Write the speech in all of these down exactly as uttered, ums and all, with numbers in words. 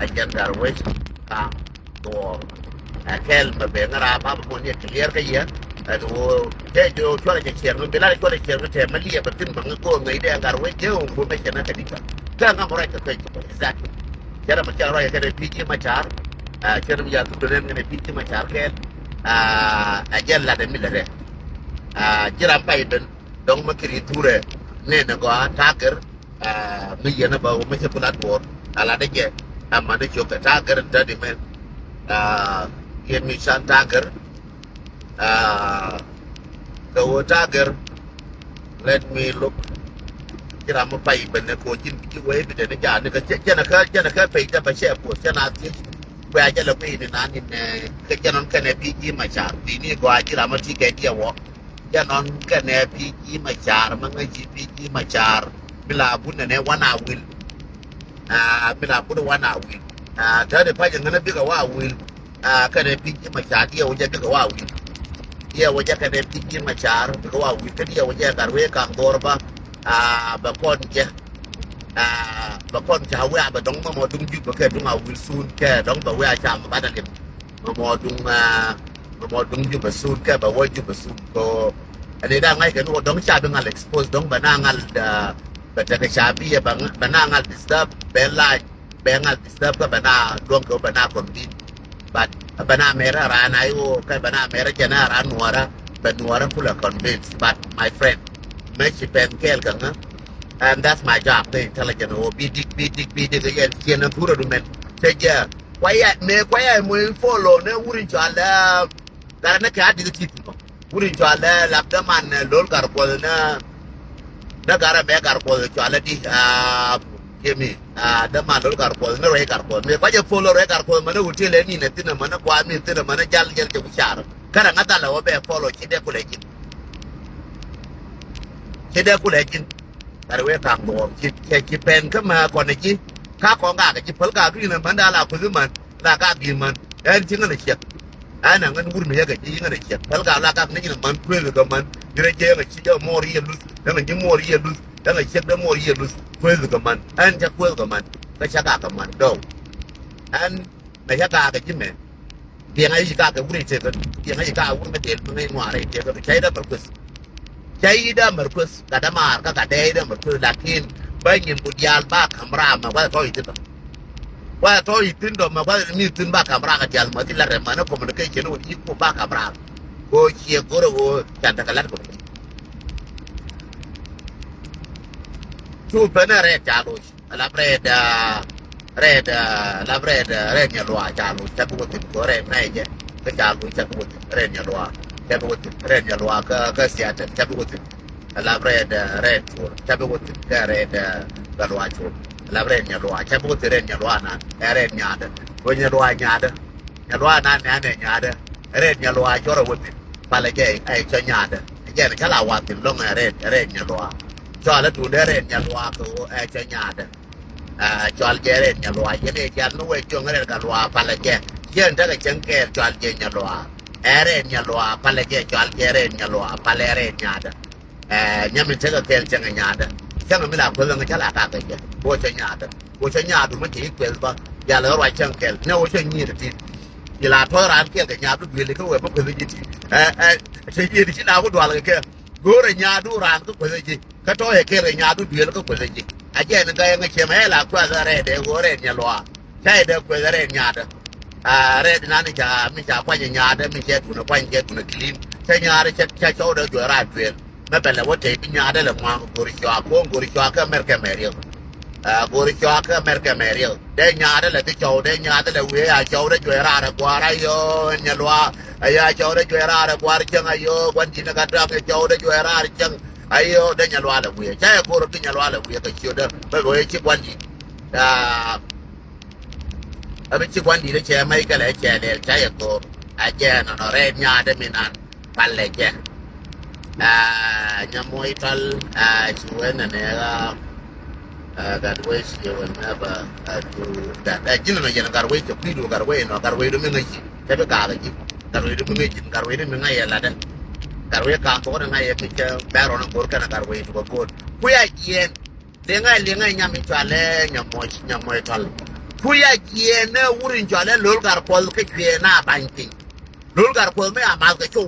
Ɛ jɛn Gatwec Kaŋ Duɔɔr. Ɛ kɛl mɛ ben ŋära ba bä muɔ̱n yɛ clear kä yɛ. Ɛn ɣöö tëë jɛ ɣöö cuɔlɛ cɛ ciɛɛr mi bi lar cuɔlɛ ciɛɛr mi tɛɛ mɛ liɛpɛ thi̱n bä ŋä go̱o̱r ŋäc dee Gatwec jɛ ɣöö ŋuɔ̱mɛ cɛ nä kɛ di̱t kä. Kä ŋa̱m ruac kɛ pec. Exactly. Cɛ rɛ mɛ cɛ ruac kɛ dee P G Machar. Ɛ cɛ rɛ mɛ yath thuk dee nɛn kɛ dee P G Machar kɛɛl. Ɛ ɛ jɛ lat ɛ mi lɛ rɛ. Ɛ ji̱ ram pay ben. Dɔ̱ŋ mi kiri thurɛ nɛnɛ gɔaa Tagir. Ɛ mi yɛn ɛ bä wä mi cɛ bi la duɔ̱ɔ̱r a la dee jɛ. Ɛ mani ciök kɛ Tagir in tädi mɛ. Ɛ yɛn mi can Tagir. Ɛ kɛ wä Tagir. Let me look. Ci ram mi pay ben ɛ ko̱ ji̱n ji̱ wee bi den ja̱a̱n ni kɛ jɛn ɛ kä jɛn ɛ kä pay dɛ bä cɛ puɔth cɛ na thiec. Kuɛ a jɛ lɛ kui̱ ni na ni nɛ kɛ jɛn ɔn kɛnɛ P G Machar kui̱ ni gɔaa ji̱ ram mi ti kɛ diɛ wä. Jɛ nɔn kɛnɛ P G Machar, ma ŋäci P G Machar mi la bun nɛ nɛ wan a wil. Aa, mi la bun wan a wil. Aa, tɛni pacɛ ŋänä bikɛ wa wil. Aa, kɛnɛ P G Machar diɛ wä jɛ bikɛ wa wil. Diɛ wä jɛ kɛnɛ P G Machar bikɛ wa wil. Kä diɛ wä jɛ Gatwec Kaŋ Duɔɔr bä. Aa, bɛ kɔn jɛ. Aa, bɛ kɔn ca wiaa bɛ dɔŋ mɔmɔ duŋ Jubɛ kɛ duŋ a wil sun kɛ dɔŋ bɛ wiaa ca mɛ banɛ lim. Mɛ mɔ duŋ, ah, mɛ mɔ duŋ Jubɛ sun kɛ bɛ wä Jubɛ sun. Ko ɛn i̱ da̱ŋ ŋa̱c kɛ ni wä dɔ̱ŋ ca bi ŋal expose dɔ̱ŋ bɛ na ŋal, ah, bɛ tekɛ ca bi yɛ bɛ ŋ-, bɛ na ŋal disturb bɛ lac bɛ ŋal disturb kɛ bɛ na luɔ̱ŋ kɛ wä bɛ na convince. But bɛ na mɛrɛ ran a i̱ wä kɛ bɛ na mɛrɛ jɛn a ran nuɔrä bɛ nuɔrä kulɛ convince. But my friend, mɛ ci pɛn kɛɛl kɛ ŋä. And that's my job, the intelligent wä bi dik bi dik bi dik yɛn ciɛn a thurä du mɛn. Cɛ jɛ Kuayɛ mëë kuayɛ mëë follow ni wut in cɔal ɛ Gatwec ni kɛ a dik ti ti mɔ. Wut in cɔal ɛ lap däman ɛ Lol Gatkuɔth ni, ni Gatwec mɛ Gatkuɔth cɔal ɛ di, ah, Jemi, ah, däman Lol Gatkuɔth ni Ruec Gatkuɔth. Mëë kuayɛ follow Ruec Gatkuɔth mɛn ni wut ti lɛ ni nɛ thin mɛn ni kua mi thin mɛn ni jal jɛl jɛ wi̱c car. Kärɛ ŋa̱th dhalɛ wä bɛ follow ci dee kulɛ ji̱n. Ci dee kulɛ ji̱n. Gatwec Kaŋ Duɔɔr ci, ci, ci pɛn kä mɛ kɔn ji̱. Ka kɔn gakɛ ji̱ päl gak dui̱n män da la kueth män la gak gi̱i̱ män. Ɛn ci ŋän a ciɛk. Ɛn a ŋän wur mi yäkɛ ji̱ ŋän a ciɛk päl gak la gak ni ji̱n män kueth kɛ män. Ji̱ rɛ jiɛ ŋä ci jɛ muɔr yiëë luth. Ɛn a ji̱ muɔr yiëë luth. Ɛn a ciɛk dee muɔr yiëë luth kueth kɛ män. Ɛn cɛ kueth kɛ män kä cɛ gak kɛ män dɔw. Ɛn mɛ cɛ gak kɛ ji̱ mɛ. Diɛŋä yi kakɛ wur itekɛ, diɛŋä yi kakɛ wur mi dil mi ŋäc ŋuan itekɛ, cä yi dee mär kueth. Cä yi dee mär kueth, gat dee maar kä gat dee yi dee mär kueth, lakin bä nyin ku diaal ba ka̱m raam mɛ gua̱th tɔ̱ yi thi̱n dɔ̱. Gua̱th tɔ̱ yi thi̱n dɔ̱ mɛ gua̱th mi thi̱n ba ka̱m raam kɛ diaal mɛ thi la rɛm mɛ ni communication wä yi ku ba ka̱m raam. Ko ciɛ go̱rɛ wä can tekɛ lat kɛ wä. Cu pɛn ɛ rɛɛt ca loc. Alap rɛɛt, ah, rɛɛt, ah, alap rɛɛt, ah, rɛɛt Nyaluaa ca loc, ca bi wä thi̱n, kɛ rɛɛt nɛy jɛ, kä ca loc, ca bi wä thi̱n, rɛɛt Nyaluaa, ca bi wä thi̱n, rɛɛt Nyaluaa, kä, kä Seattle, ca bi wä thi̱n. Alap rɛɛt, ah, rɛɛt Cuɔl, ca bi wä thi̱n, kä rɛɛt, ah, Gatluaa Cuɔl. Alap rɛɛt Nyaluaa, ca bi wä thi̱n, rɛɛt Nyaluaa nan, ɛ rɛɛt Nyaadä. Kɛ Nyaluaa Nyaadä. Nyaluaa nan nɛ anɛ Nyaadä. Rɛɛt Nyaluaa cɔrɛ wä thi̱n. Palɛ jɛ, ɛ cɔ Nyaadä. Jɛn ca la wä thi̱n lɔŋ ɛ rɛɛt, rɛɛt Nyaluaa. Cɔalɛ tundɛ rɛɛt Nyaluaa kɛ ɣöö ɛ cɔ Nyaadä. Ɛ, cɔal jɛ rɛɛt Nyaluaa, yɛn ɛ jial mi wee cuɔ̱ŋ rɛɛt Gatluaa palɛ jɛ. Yɛn tekɛ cäŋ kɛɛl cɔal jɛ Nyaluaa. Ɛ rɛɛt Nyaluaa palɛ jɛ, cɔal jɛ rɛɛt Nyaluaa palɛ rɛɛt Nyaadä. Ɛ, nyam in tekɛ kɛɛl cäŋ ɛ Nyaadä. Cäŋ mi la kueth ɛŋ cä la kakɛ jɛ. Wä cä Nyaadä. Wä cä Nyaadä mi cɛ i̱ kueth bä. Yal ɛ ruac cäŋ kɛɛl. Nɛ wä cä nyi̱i̱r ti. Ci la tɔ̱ raan kɛɛl kɛ Nyaadä duëël kɛ wee bä kueth ji̱ ti. Ɛ, ɛ, cɛ yiëë ti ci na wä dual kɛ kɛ. Go̱o̱rɛ Nyaadä raan kä kueth ji̱. Kä tɔ̱ ɛ kɛɛl kɛ Nyaadä duëël kä kueth ji̱. A jɛ ni gayɛ ŋä cɛ mɛ ɛ la kuath ɛ rɛɛt ɛ ɣöö rɛɛt Nyaluaa. Ca yɛ dee kueth rɛɛt Nyaadä. A rɛɛt inan ca mi ca kuany Nyaadä mi cɛ duundɛ kuany cɛ duundɛ clean. Cɛ Nyaadä cɛ, cɛ cɔwdɛ juɔc raar duëël. Mɛ bɛ lɛ wä tɛy bi Nyaadä lɛ ŋuan kɛ go̱ri cɔak ko̱o̱ŋ go̱ri cɔak kä Mɛrkɛ mɛ riɛk. A go̱ri cɔak kä Mɛrkɛ mɛ riɛk. Dee Nyaadä lɛ bi cɔw dee Nyaadä lɛ wee a cɔwdɛ juɔc raar ɛ gua̱a̱r a yɔ ɛn Nyaluaa. A yɔ a cɔwdɛ juɔc raar ɛ gua̱a̱r cäŋ a yɔ gua̱n di̱n ɛ ka dɔak ɛ cɔwdɛ juɔc raar cäŋ. A yɔ dee Nyaluaa lɛ wee. Ca yɛ go̱r bi Nyaluaa lɛ wee kɛ ciötdä. Bɛ wee ci gua̱n di̱n. A Ɛ bi ci gua̱n di̱t ɛ cɛ mɛc kɛ lɛ cɛ lɛl ca yɛ go̱o̱r. Ɛ jɛ nɔnɔ rɛɛt Nyaadä mi nan palɛ jɛ. Ɛ nyɛ moc tɔl ɛ ci wen nɛ nɛ ɣä. Ɛ Gatwec will never, ɛ, do that. Ɛ ji̱n nɔ yɛn Gatwec cɛ kui̱du Gatwec nɔ Gatwec du mi ŋäc ji̱ cɛ bi gaak ji̱. Gatwec du mi ŋäc ji̱n Gatwec du mi ŋa̱c yɛ latdä. Gatwec ka̱a̱k thok ni ŋa̱c yɛ mi cɛ bɛr rɔn go̱r kɛn Gatwec du kɛ go̱r. Kui̱ a jiɛn. Liŋɛ liŋɛ nyam in cɔalɛ nyam mɔc nyam mɔc tɔl. Kui̱ a jiɛɛn ni wut in cɔal ɛ Lo̱l Gatkuɔth kä cuɛ na ba̱ny piny. Lo̱l Gatkuɔth mi a math kɛ cow.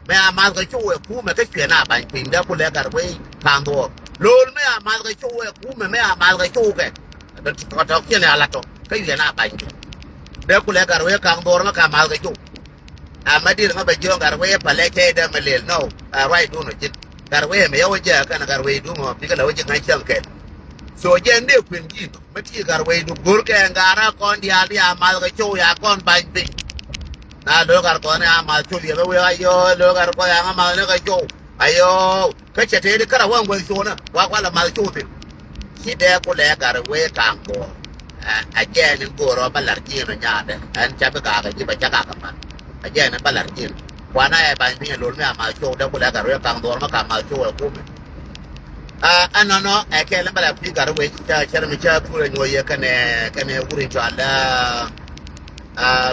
Mi a math kɛ cow ɛ kumɛ kä cuɛ na ba̱ny piny dee ku lɛ Gatwec Kaŋ Dhuɔr. Lo̱l mi a math kɛ cow ɛ kumɛ mi a math kɛ cow kɛ. Tɔ̱ kiɛn ɛ a lat tɔ kä cuɛ na ba̱ny piny. Dee ku lɛ Gatwec Kaŋ Dhuɔr mi ka math kɛ cow. A ma di̱t ŋä bɛ jiök Gatwec pälɛ cɛ dee mi lel nɔ. A ruacdun ɔ ji̱n Gatwec mi yɛ wä jɛ kɛn Gatwecdun ɔ bikɛ lɛ wä ji̱ ŋa̱c cäŋ kɛl. So jɛ ni kuën ji̱n ɔ mi ti Gatwecdu go̱r kɛ ŋa̱rä kɔn diaal ti a math kɛ cow ya kɔn ba̱ny piny. Na lo̱k Gatkuɔth ni a math cow yɛ bä wee ayɔ lo̱k Gatkuɔth ya ŋä math ni kɛ cow. Ayɔ. Kä cɛ tëëdi kärɛ wä ŋuɛth cuɔ̱nä wa kualɛ math cu thi̱n. Ci dee ku lɛ Gatwec Kaŋ Dhuɔr. Ɛ jɛɛn in go̱o̱r ɔ bä la̱r ji̱n ɔ nyaatdɛ ɛn ca bi kakä ji̱ bɛ ca kakä math. Ɛ jɛɛn in bä la̱r ji̱n. Kuanɛ ɛ ba̱ny piny ɛ lo̱l mi a math cu dee ku lɛ Gatwec Kaŋ Dhuɔr mi ka math cu ɛ kumɛ. Ɛ ɛnɔnɔ ɛ kɛɛl in bä lɛ kui̱ Gatwec ca cɛr mi ca pur ɛ nyuɔ̱c yɛ kɛnɛ kɛnɛ wuri cɔal ɛ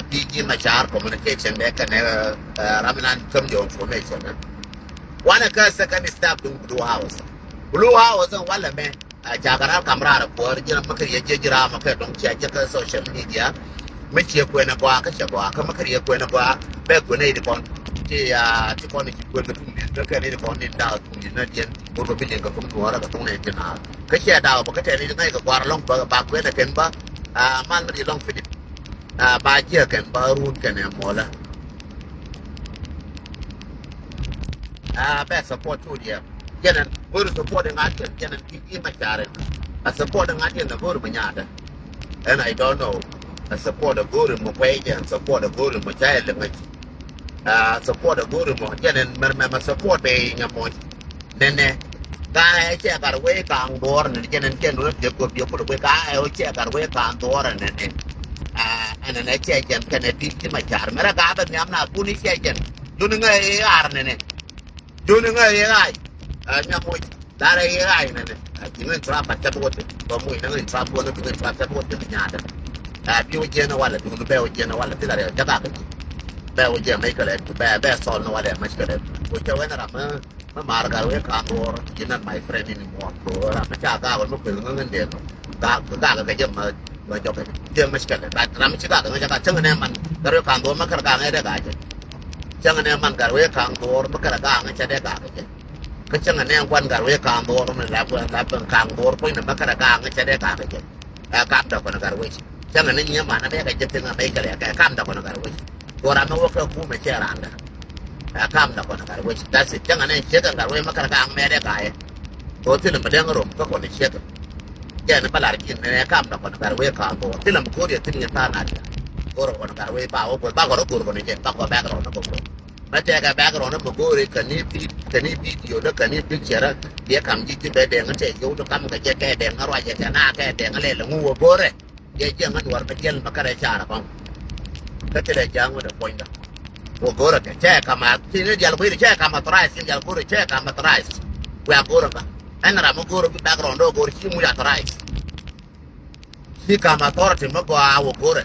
P G Machar communication dɛ kɛnɛ ram in an käm jɔɔn information. Wanɛ kä second step duŋ Blue House. Blue House walɛ mɛ. Ca kɛ ral kam raar kuäär ji̱n mi kɛ riɛ jiɛ ji̱ raam kɛ dɔŋ cia jiɛ kä social media. Mi ciɛ kuɛn ɛ gɔaa kä cɛ gɔaa kä mi kɛ riɛ kuɛn ɛ gɔaa bɛ kuɛn ɛ i̱ di kɔn. Ti ti kɔn i̱ ci kuɛn kɛ tuŋ di̱t kä kɛn i̱ di kɔn in daw tuŋ di̱t na diɛn. Go̱r bä bi liŋ kɛ thuŋ nuɔɔrä kɛ thuŋ nɛ ji̱ naar kä ciɛ daw bä kä tɛn i̱ di ŋäc kɛ gua̱r lɔŋ bä bak kuɛn ɛ kɛn bä. Mal mi di lɔŋ Philip. Ba jiɛ kɛn ba run kɛn ɛ muɔlä. Bɛ support tu diɛ. Jɛn ɛn go̱ri support in ŋa̱t jɛn jɛn ɛn P G Machar in. A support in ŋa̱t jɛn a go̱ri mɛ nyaatɛ. And I don't know. A support a go̱ri mɛ kuɛy jɛn support a go̱ri mɛ cayɛ lɛ ŋäc. A support a go̱ri mɔ jɛn ɛn mɛr mɛmɛ support bɛ inyɛ mɔc. Nɛnɛ. Ka ɛ cɛ Gatwec Kaŋ Dhuɔr nɛnɛ jɛn ɛn cɛ nunɛ biɛ go̱r biɛ kulɛ kuɛ ka ɛ cɛ Gatwec Kaŋ Dhuɔr nɛnɛ. Ɛnɛnɛ cɛ jɛn kɛnɛ P G Machar mɛrɛ ka bɛ nhiam na kun i̱ cɛ jɛn. Juni ŋä i̱ ɣaar nɛnɛ. Juni ŋä i̱ ɣaar. Ɛ nhiam moc. Lar ɛ i̱ ɣaar nɛnɛ. Ɛ ji̱ ŋä in trap a cɛ bi wä ti bä muc nɛ ŋä in trap wä nɛ bi ŋä in trap cɛ bi wä ti bi nyaatɛ. Ɛ bi wä jiɛn ɛ walɛ duni bɛ wä jiɛn ɛ walɛ ti la rɛ cɛ gak. Bɛ wä jiɛn mɛ ikɛ lɛ bɛ bɛ sɔl nɛ walɛ mɛ ikɛ lɛ. Wä cɛ wä nɛ ram mɛ. Mi mar Gatwec Kaŋ Dhuɔr, you're not my friend anymore. Ko ram mi ca gak wä mi kueth ŋäŋ in dee nɔ. Gak gak kɛ jɛ ma ma jɔk kɛ jɛ ma cikɛ lɛ. But ram mi ci gak ŋäŋ jɛ gak cäŋ nɛ man Gatwec Kaŋ Dhuɔr ma kɛr gak ŋäŋ dee gak jɛ. Cäŋ nɛ man Gatwec Kaŋ Dhuɔr ma kɛr gak ŋäŋ cɛ dee gak jɛ. Kä cäŋ nɛ ŋuan Gatwec Kaŋ Dhuɔr mi lap lap Kaŋ Dhuɔr puɔ̱ny nɛ ma kɛr gak ŋäŋ cɛ dee gak jɛ. Ɛ kam dɔ kɔn Gatwec. Cäŋ ni nyiee man amɛ kɛ jɛ thiŋ amɛ kɛ lɛ kɛ kam dɔ kɔn Gatwec. Gɔr amɛ wä kɛ kumɛ cɛ randa. Ɛ kam dɔ kɔn Gatwec. That's it. Cäŋ ni ciek kɛ Gatwec mɛ kɛn ka aŋ mɛt ɛ ka yɛ. Gɔr thilɛ mɛ dɛŋ rom kä kɔn ciek. Jɛn bä lar ji̱n ni kam dɔ kɔn Gatwec ka gɔr thilɛ mɛ go̱r yɛ thi̱n yɛ tha̱a̱ŋ na diɛ. Gɔr kɔn Gatwec ba wä go̱r ba gɔr go̱r kɔn jɛ ba gɔr background ni go̱r. Mɛ tɛkɛ background ni mɛ go̱r kɛ ni vid kɛ ni video ni kɛ ni picture. Diɛ kam ji̱ ji̱ bɛ dɛŋ tɛ yio̱w ni kam kɛ jɛ kɛ dɛŋ ruacɛ kɛ na kɛ dɛŋ lɛ lɛ ŋu wä go̱rɛ. Yɛ jiɛŋ ŋä nuɔr mi jiɛl mi kärɛ car kɔŋ. Kä thilɛ ja̱a̱ŋ wä dɛ puɔ̱nydä. Wä go̱rä kɛ cɛ kam a ti ni dial kui̱ cɛ kam a thrice ni dial go̱rä cɛ kam a thrice. Wɛ a go̱rä kä ɛn ram mi go̱rä bi background wä go̱rä ci muc a thrice. Ci kam authority mi gɔaa wä go̱rä.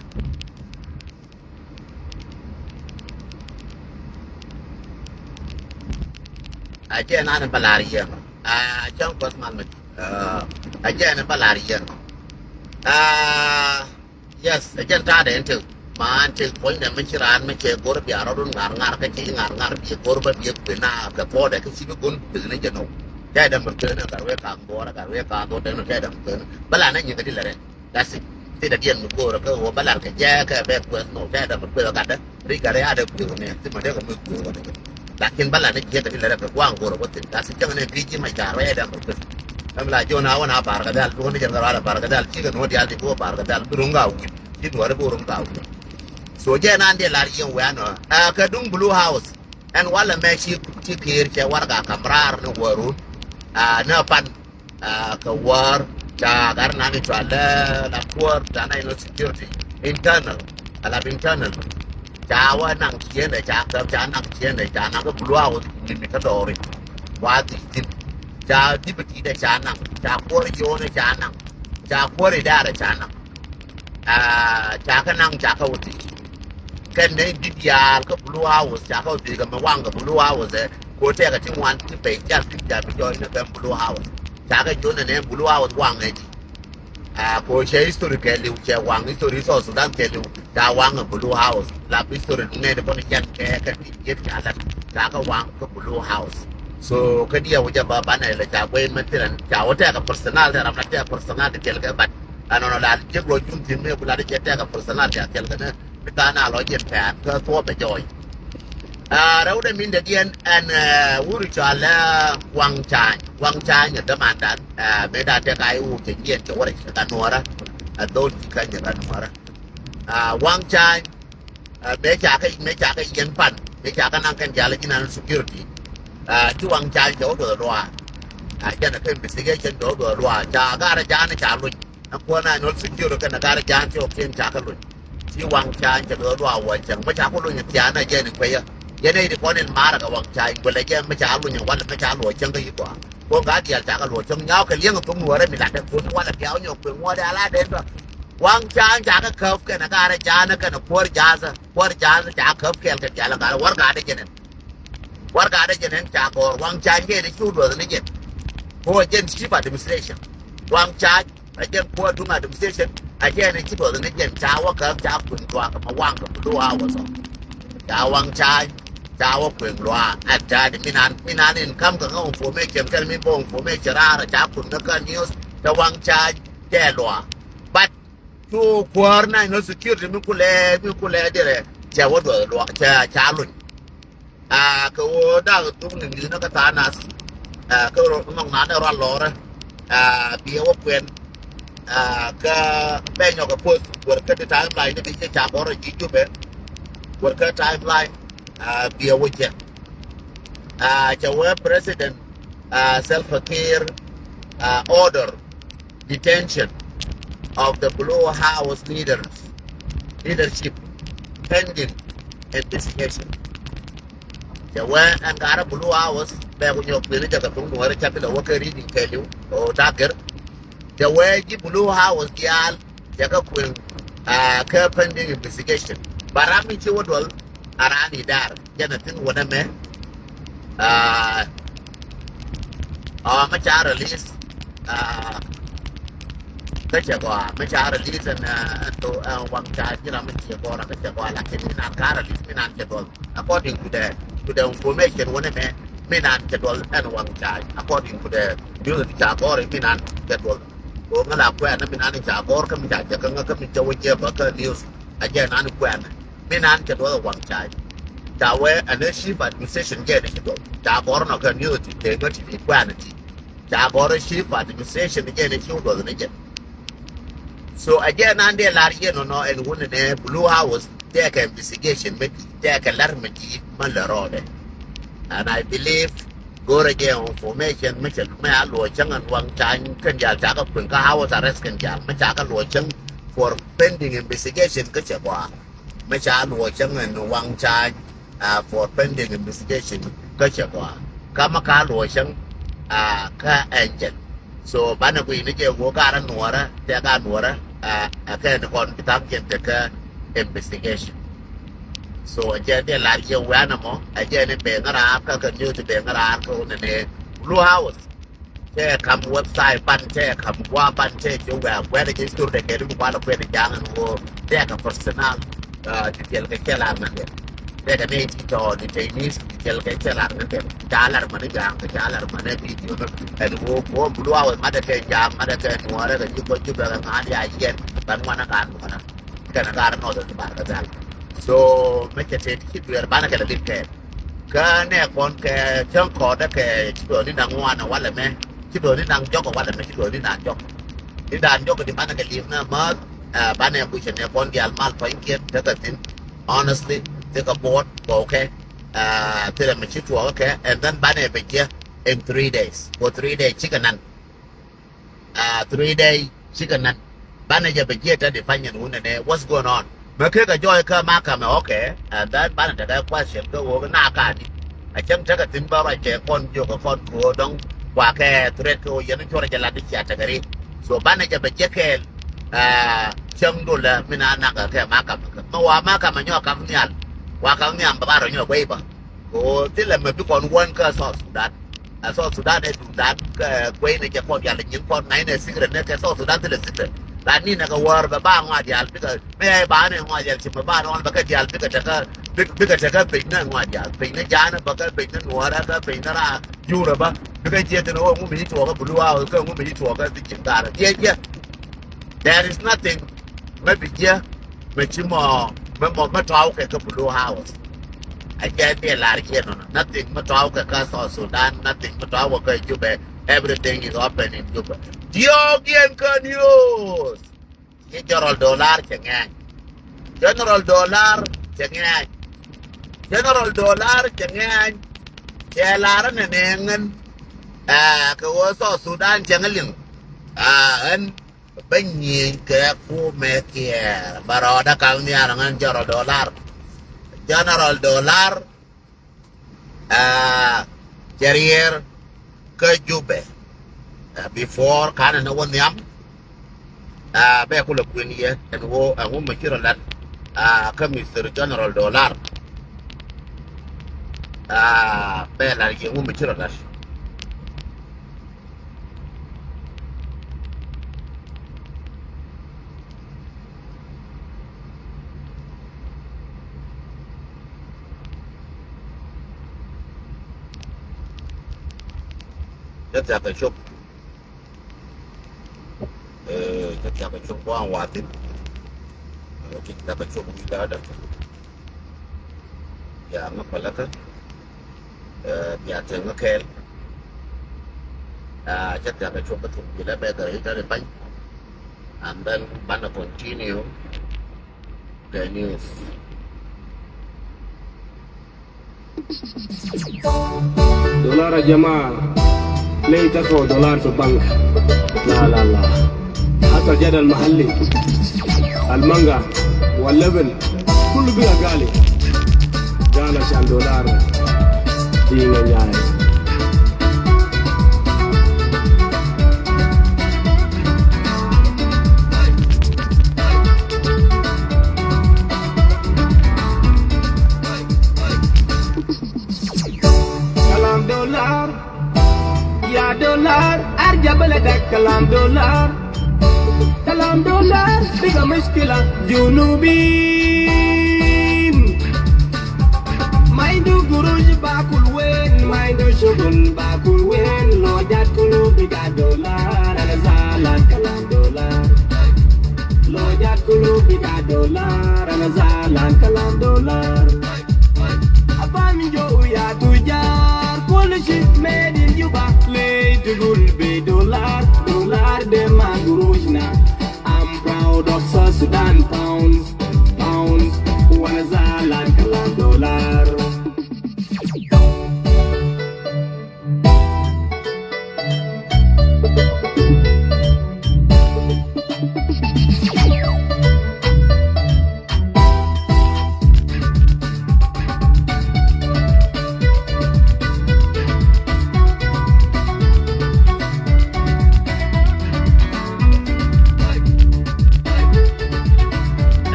A jɛ nan bä lar yɛn. A cäŋ kuɔth mal mi. A jɛ nan bä lar yɛn. A yes, a jɛn ta̱a̱dɛ in tek. Ma an tek puɔ̱nydɛ mi ci raan mi cɛ go̱r bia rɔ̱dun ŋa̱r ŋa̱r kä ci ŋa̱r ŋa̱r bia go̱r bä bia kuëna kɛ puɔ̱dɛ kä ci bi go̱n kuëth ni jɛ nɔw. Tɛɛdɛ mi kuëna Gatwec Kaŋ Dhuɔr Gatwec Kaŋ Dhuɔr tɛn tɛɛdɛ mi kuëna bä la nɛ nyi kä di lɛ rɛ. That's it. Thilɛ diɛn mi go̱o̱rä kä ɣöö bä lar kɛ jɛ kɛ bɛ kuɛth nɔ kɛ dɛ mi kuɛth gatdä. Ri gat rɛ adɛ kuɛth nɛ thimɛ dee kɛ mi go̱o̱rä nɛ. Lakin bä lar ni jiɛk kɛ di lɛ rɛ kɛ gua̱a̱ŋ go̱o̱rä wä thin. That's it. Cäŋ nɛ pi ji̱ ma car wä yɛ dɛ mi kuɛth. Ɛm la jiɔn a wä na bar kɛ dhal bi wä ni jɛn kɛ rɔ adɛ bar kɛ dhal cikɛ nuɔ dial di bi wä bar kɛ dhal bi ruŋ ka wi̱n. Ci nuɔri bi wä ruŋ ka wi̱n. So jɛ nan diɛ lar yɛn wɛ anɔ. Ɛ kɛ duŋ Blue House. Ɛn walɛ mɛ ci ci kiir cɛ warɛga kam raar ni wärun. Ɛ ni pan. Ɛ kɛ wäär ca gat nan i̱ cɔal ɛ la kuäär ca national security internal. Ɛ la internal ca wä naŋ ciendɛ ca käp ca naŋ ciendɛ ca naŋ kä Blue House ni mi kä dɔɔri. Wa dhi̱i̱ thi̱n ca deputy dɛ ca naŋ ca kuäär jiɔɔnɛ ca naŋ ca kuäär idarɛ ca naŋ. Aa, ca kä naŋ ca kä wä thi̱n. Kɛn nɛ in di̱t yaal kä Blue House ca kä wä thi̱n kɛ mɛ waŋ kɛ Blue House ɛ. Ko tɛkɛ ti ŋuan ti pɛy jal ti jal bi jɔɔc ni kɛn Blue House. Ca kɛ jɔɔc ni nɛ Blue House waŋ ɛ ji̱. Aa, ko cɛ history kɛ liw, cɛ waŋ history South Sudan kɛ liw. Ca waŋ ɛ Blue House. Lap history ni nɛy ti kɔn jɛn kɛ kɛ ti jiet ca lat. Ca kɛ waŋ kä Blue House. So kä diɛ wä jɛ ba banɛ lɛ ca guey mɛ thiran ca wä tɛk ɛ personal tɛ ram na tɛk ɛ personal ti thil kɛ bat. Ɛnɔnɔ la jiek lɔ jun thin mëë ku la di cɛ tɛk ɛ personal ca thil kɛ nɛ. Bi tha̱a̱ŋ na lɔ jiɛn pɛn kä thuɔ̱ɔ̱p ɛ jɔɔc. Aa, rɛwdɛ min dɛ diɛn ɛn, ɛ, wuri cɔal ɛ Waŋ Ca̱a̱ny. Waŋ Ca̱a̱ny ɛ dämandan, ɛ, mëë da tɛk a i̱ wur cɛ jiɛn cɛ wärɛ cɛ ka nuɔrä. Ɛ dhol ti kä nyɛ ka nuɔrä. Aa, Waŋ Ca̱a̱ny, ɛ, mëë ca kä, mëë ca kä yɛn pan, mëë ca kä naŋ kɛn jal ji̱n an security. Aa, ci Waŋ Ca̱a̱ny cɛ wä duɔth luaak. Aa, jɛn ɛ kä investigation cɛ wä duɔth luaak. Ca garɛ ja̱a̱n ca luny. Ɛn kuäär na nol security kɛnɛ garɛ ja̱a̱n ti ɔ kiɛn ca kä luny. Ci Waŋ Ca̱a̱ny cɛ duɔth luaak wä cäŋ. Mä ca ku luny thia̱a̱n ɛ jɛn in kueyä. Yɛn ɛ iti kɔn in maarä kɛ Waŋ Ca̱a̱ny kuɛlɛ jɛ mä ca luny walɛ mä ca luɔc cäŋ kä yi gɔaa. Kuɔn ka diaal ca kä luɔc cäŋ nyaw kɛ liɛŋ thok nuɔrɛ mi latɛ kuɔn walɛ piaw nyɔk kueŋ ŋuɔ̱t ala den tɔ. Waŋ Ca̱a̱ny ca kä käp kɛnɛ garɛ ja̱a̱n kɛnɛ kuäär ja̱a̱th. Kuäär ja̱a̱th ca käp kɛɛl kɛ diaal ɛ ŋa̱lɛ wär ga̱a̱dɛ jɛn ɛn. Wär ga̱a̱dɛ jɛn ɛn ca gɔ̱r Waŋ Ca̱a̱ny jɛn in cu duɔth ni jɛn. Kuɔ jɛn chief administration. Waŋ Ca̱a̱ny. Ɛ jɛn kuäär duŋ administration, ɛ jɛn in ci duɔth ni jɛn ca wä käp ca kueŋ luaak kɛ ma waŋ kɛ Blue House ɔ. Ca Waŋ Ca̱a̱ny ca wä kueŋ luaak. Ɛ tɛ̈t min an, min an in ka̱m kɛ ŋä information kɛn min bä information raar ca kueŋ ni kä news. Tɛ Waŋ Ca̱a̱ny tɛ luaak. But cu kuäär national security mi kulɛ, mi kulɛ dirɛ cɛ wä duɔth luaak, cɛ ca luny. Aa, kɛ ɣöö dak dhuk ni ŋi̱i̱cnä kä tha̱a̱ŋ nath. Aa, kä rɔ nhɔk naan ɛ rual lɔɔrä. Aa, biɛ wä kuɛn. Aa, kä bɛ nyɔk ɛ poth wär kä ti timeline ni bi jɛ ca gɔr ɛ ji̱ Jubɛ. Wär kä timeline, aa, biɛ wä jɛ. Aa, cɛ wee President, aa, Salva Kiir, aa, order detention of the Blue House leaders, leadership pending investigation. Cɛ wee ɛn garɛ Blue House bɛ ku nyɔk kuëni jɛ kɛ thuŋ nuɔ̱ɔ̱ri ca bi lɛ wä kɛ reading kɛɛliw ɔ da̱k gɛr. Cɛ wee ji̱ Blue House diaal cɛ kɛ kuëŋ, aa, kɛ pending investigation. Ba ram mi ci wä duɔl a raan i̱ dar jɛn a thi̱n wä nɛ mɛ. Aa, ɔ, mɛ ca release, aa, kä cɛ gɔaa, mɛ ca release ɛn, aa, ɛn to, ɛn Waŋ Ca̱a̱ny ji̱ ram mi ci gɔaa la kä cɛ gɔaa, lakin mi naan ka release mi naan cɛ duɔl. According to the, to the information wä nɛ mɛ, mi naan cɛ duɔl ɛn Waŋ Ca̱a̱ny. According to the news ti ca gɔr mi naan cɛ duɔl. Ko ŋä la kuɛn mi naan ca gɔr kä mi ca jɛ kä ŋä kä mi cɛ wä jɛ bä kä news. A jɛ naan kuɛn mi naan cɛ duɔl Waŋ Ca̱a̱ny. Ca wee ɛn ɛ chief administration jɛ ni cɛ duɔl. Ca gɔr nɔ kä news ti tee ŋä ti ti kuɛn ti. Ca gɔr ɛ chief administration jɛ ni ci wä duɔl ni jɛ. So a jɛ naan dee lar yɛ nɔ nɔ ɛn wun ni nɛ Blue House. Tɛkɛ investigation mi di̱i̱t, tɛkɛ lär mi di̱i̱t mi lɛ rɔɔdɛ. And I believe go̱rɛ jɛ information mi cɛ mi a luɔc cäŋ ɛn Waŋ Ca̱a̱ny kɛn diaal ca kɛ kueŋ kä house arrest kɛn diaal mi ca kɛ luɔc cäŋ for pending investigation kä cɛ gɔaa. Mi ca luɔc cäŋ ɛn Waŋ Ca̱a̱ny, ah, for pending investigation kä cɛ gɔaa. Kä mi ka luɔc cäŋ, ah, kä ɛn jɛn. So banɛ guiy ni jɛ ɣöö garɛ nuɔrä tɛ ka nuɔrä, ɛ, ɛ kɛ ni kɔn bi tha̱a̱ŋ jɛn tekä investigation. So ɛ jɛ ni lar yɛ wianɛ mɔ ɛ jɛ ni ben raar kä kɛ news ben raar kä wunɛ ni Blue House. Tɛ kam website ban tɛ kam gua ban tɛ jɛ wɛ wɛ ni jɛ story de kɛ ni bi kua lɛ kuɛ ni jaŋ ni woo tɛ kɛ personal. Ah, ti tiɛl kɛ cɛ lar mɛ kɛ. Tɛ kɛ nɛy ti tɔɔ ti tɛy ni ti tiɛl kɛ cɛ lar mɛ kɛ. Ca lar mɛ ni ja̱a̱ŋ kɛ ca lar mɛ ni video ni. Ɛn woo woo Blue House madɛ kɛ ja̱a̱ŋ madɛ kɛ nuɔrɛ kɛ ji̱ kɔ ji̱ bɛ kɛ ŋa̱a̱n ya yɛn ban wanɛ ka nuɔrɛ. Kɛnɛ ka rɛ nɔɔth ti bar kɛ dhal. So mɛ cɛ tɛt ci duɛɛr banɛ kɛ lɛ lit kɛ. Kä nɛ kɔn kɛ cäŋ kɔɔdɛ kɛ ci duɔɔr ni da̱ŋ ŋuanɛ walɛ mɛ. Ci duɔɔr ni da̱ŋ jɔkɛ walɛ mɛ ci duɔɔr ni da̱ŋ jɔk. Ni da̱ŋ jɔk di banɛ kɛ li̱ep nɛ mäth, ɛ, banɛ bucɛ nɛ kɔn diaal mal pua̱nykiɛn tekɛ thi̱n. Honestly, thikɛ buɔt kɔɔkɛ, ɛ, thilɛ mi ci tuɔɔkä kɛ, and then banɛ bɛ jiɛ in three days. For three days cikɛ nan. Ɛ, three days cikɛ nan. Banɛ jɛ bɛ jiɛ tɛ di panyɛn wunɛ nɛ, what's going on? Mɛ kekɛ jɔɔy kä makamɛ, okay. And then banɛ tekɛ question kä wok na kani. A cäŋ tekɛ thi̱n bä ruac kɛ kɔn jiök kɛ kɔn ko̱o̱r dɔ̱ŋ. Kua kɛ threat kɛ wok yɛn cuɔrɛ jɛ lat di cia tekɛ ri. So banɛ jɛ bɛ jiɛ kɛɛl. Ɛ, cäŋ dolɛ mi na naŋ kɛ kɛ makamɛ kɛ. Mɛ wa makamɛ nyɔk kam nhial. Wa kam nhial bɛ ba rɔ nyɔk wei bä. Ko thilɛ mɛ bi kɔn wän kä South Sudan. Ɛ South Sudan ɛ duundan kɛ guey ni jɛ kɔn yal nyin kɔn ŋa̱cnɛ secret ni kɛ South Sudan thilɛ secret. Lakin nɛ kɛ wäär bɛ ba ŋɔa diaal bikɛ, bɛ ba nɛ ŋɔa diaal ci bɛ ba nɔɔl bɛ kɛ diaal bikɛ tekɛ, bikɛ, bikɛ tekɛ piny nɛ ŋɔa diaal. Piny nɛ Jaanɛ bä kɛ piny nɛ Nuɔɔrɛ kɛ piny nɛ ra Yurɛ bä. Bikɛ jiɛ thin ɣöö ŋu mi ci tuɔɔk kä Blue House kɛ ŋu mi ci tuɔɔk kä Jiŋ Gaar. Jiɛ jiɛ. There is nothing. Mɛ bi jiɛ mɛ ci mɔ mɛ mɔ mɛ tɔw kɛ kä Blue House. A jɛ bi lar jɛ nɔ. Nothing mɛ tɔw kɛ kä South Sudan. Nothing mɛ tɔw kɛ Juba. Everything is open in Juba. Diɔk yɛn kä news. Ci General Dollar cɛ ŋɛny. General Dollar cɛ ŋɛny. General Dollar cɛ ŋɛny. Cɛ lar nɛ nɛŋɛn. Ɛ kɛ wä South Sudan cɛ ŋɛ liŋ. Ɛ ɛn bä nyieny kɛ kumɛ kiɛɛr bä rɔɔdä kaŋ nhial ŋän General Dollar. General Dollar, aa, cɛ riɛɛr kä Jubɛ. Aa, before kanɛ ni wä nhiam, aa, bɛ kulɛ kuën yɛ ɛn wä ɛŋu mɛ ci rɔ lat, aa, kä Mister General Dollar. Aa, bɛ lat yɛ ɛŋu mɛ ci rɔ lat. Cä thia̱k kɛ cop. Ee, cä thia̱k kɛ cop kua̱a̱ŋ wa̱a̱ thi̱n. Ee, cä thia̱k kɛ cop wi̱i̱ la̱a̱dä. Bia ŋä päläkä. Ee, bia tëŋ ŋä kɛɛl. Aa, cä thia̱k kɛ cop kä thuk ji̱ lɛ bɛ dhɛ i̱ tɛ̈ri pa̱ny. And then banɛ continue the news. دولار يا جماعة، ليه ترفعوا دولار في البنك؟ لا، لا، لا. حتى الجدل المحلي، المانجا واللبن، كله بقى غالي. قال عشان دولار. دي نياي. كلام دولار، يا دولار، أرجع بلدك. كلام دولار، كلام دولار، بقى مشكلة جنوبين. ما عنده قروش باكل وين، ما عنده شغل باكل وين. لو جات كله بقى دولار، أنا زعلان. كلام دولار. لو جات كله بقى دولار، أنا زعلان. كلام دولار. أفهم جو يا تجار، كل شيء made in Juba. ليه تقول بدولار؟ دولار ده ما قروشنا. I'm proud of South Sudan pounds, pounds. وأنا زعلان. كلام دولار.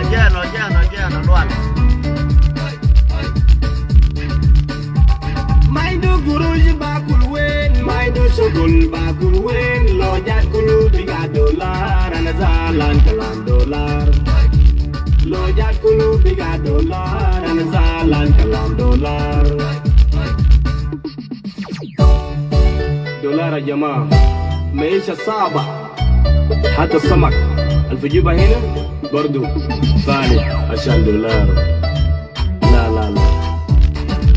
Again, again, again, Lual. ما عنده قروش باكل وين، ما عنده شغل باكل وين. لو جات كله بقى دولار، أنا زعلان. كلام دولار. لو جات كله بقى دولار، أنا زعلان. كلام دولار. دولار يا جماعة، معيشة صعبة. حتى السمك اللي في جيبها هنا برضو غالي عشان دولار. لا، لا، لا.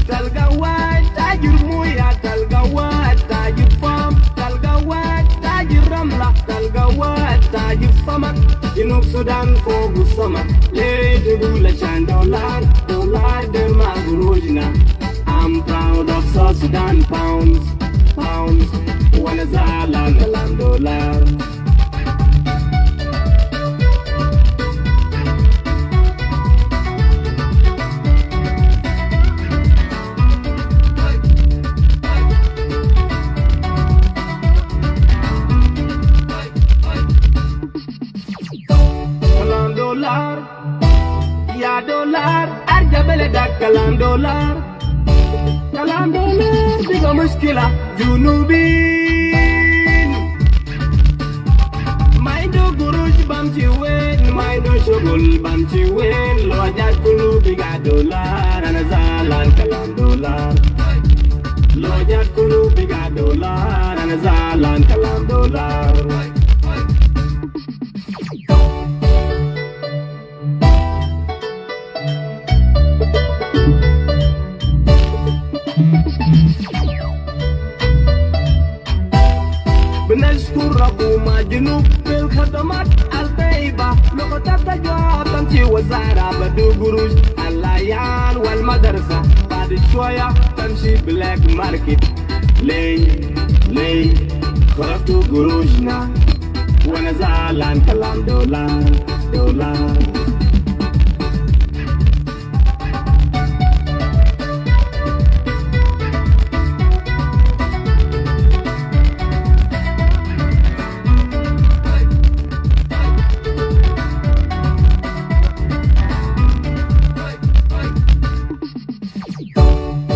تلقى واحد تاجر موية، تلقى واحد تاجر فام، تلقى واحد تاجر رملة، تلقى واحد تاجر سمك. جنوب السودان فوق السماء. ليه تقول عشان دولار؟ دولار ده ما قروشنا. I'm proud of South Sudan pounds, pounds. وأنا زعلان كلام دولار. كلام دولار، يا دولار، أرجع بلدك. كلام دولار، كلام دولار، بقى مشكلة جنوبين. ما عنده قروش Bam ci wen, may du shugul, bam ci wen, lo jat kulu biga dollar, ana zalan kalam dollar. Lo jat kulu biga dollar, ana zalan kalam dollar. بنشكر حكومة جنوب في الخدمات الطيبة. لقطة جواب تمشي وزارة بدو قروش. العيال والمدرسة بعد شوية تمشي بلاك ماركت. ليه؟ ليه؟ خرجتوا قروشنا. وأنا زعلان كلام دولار، دولار.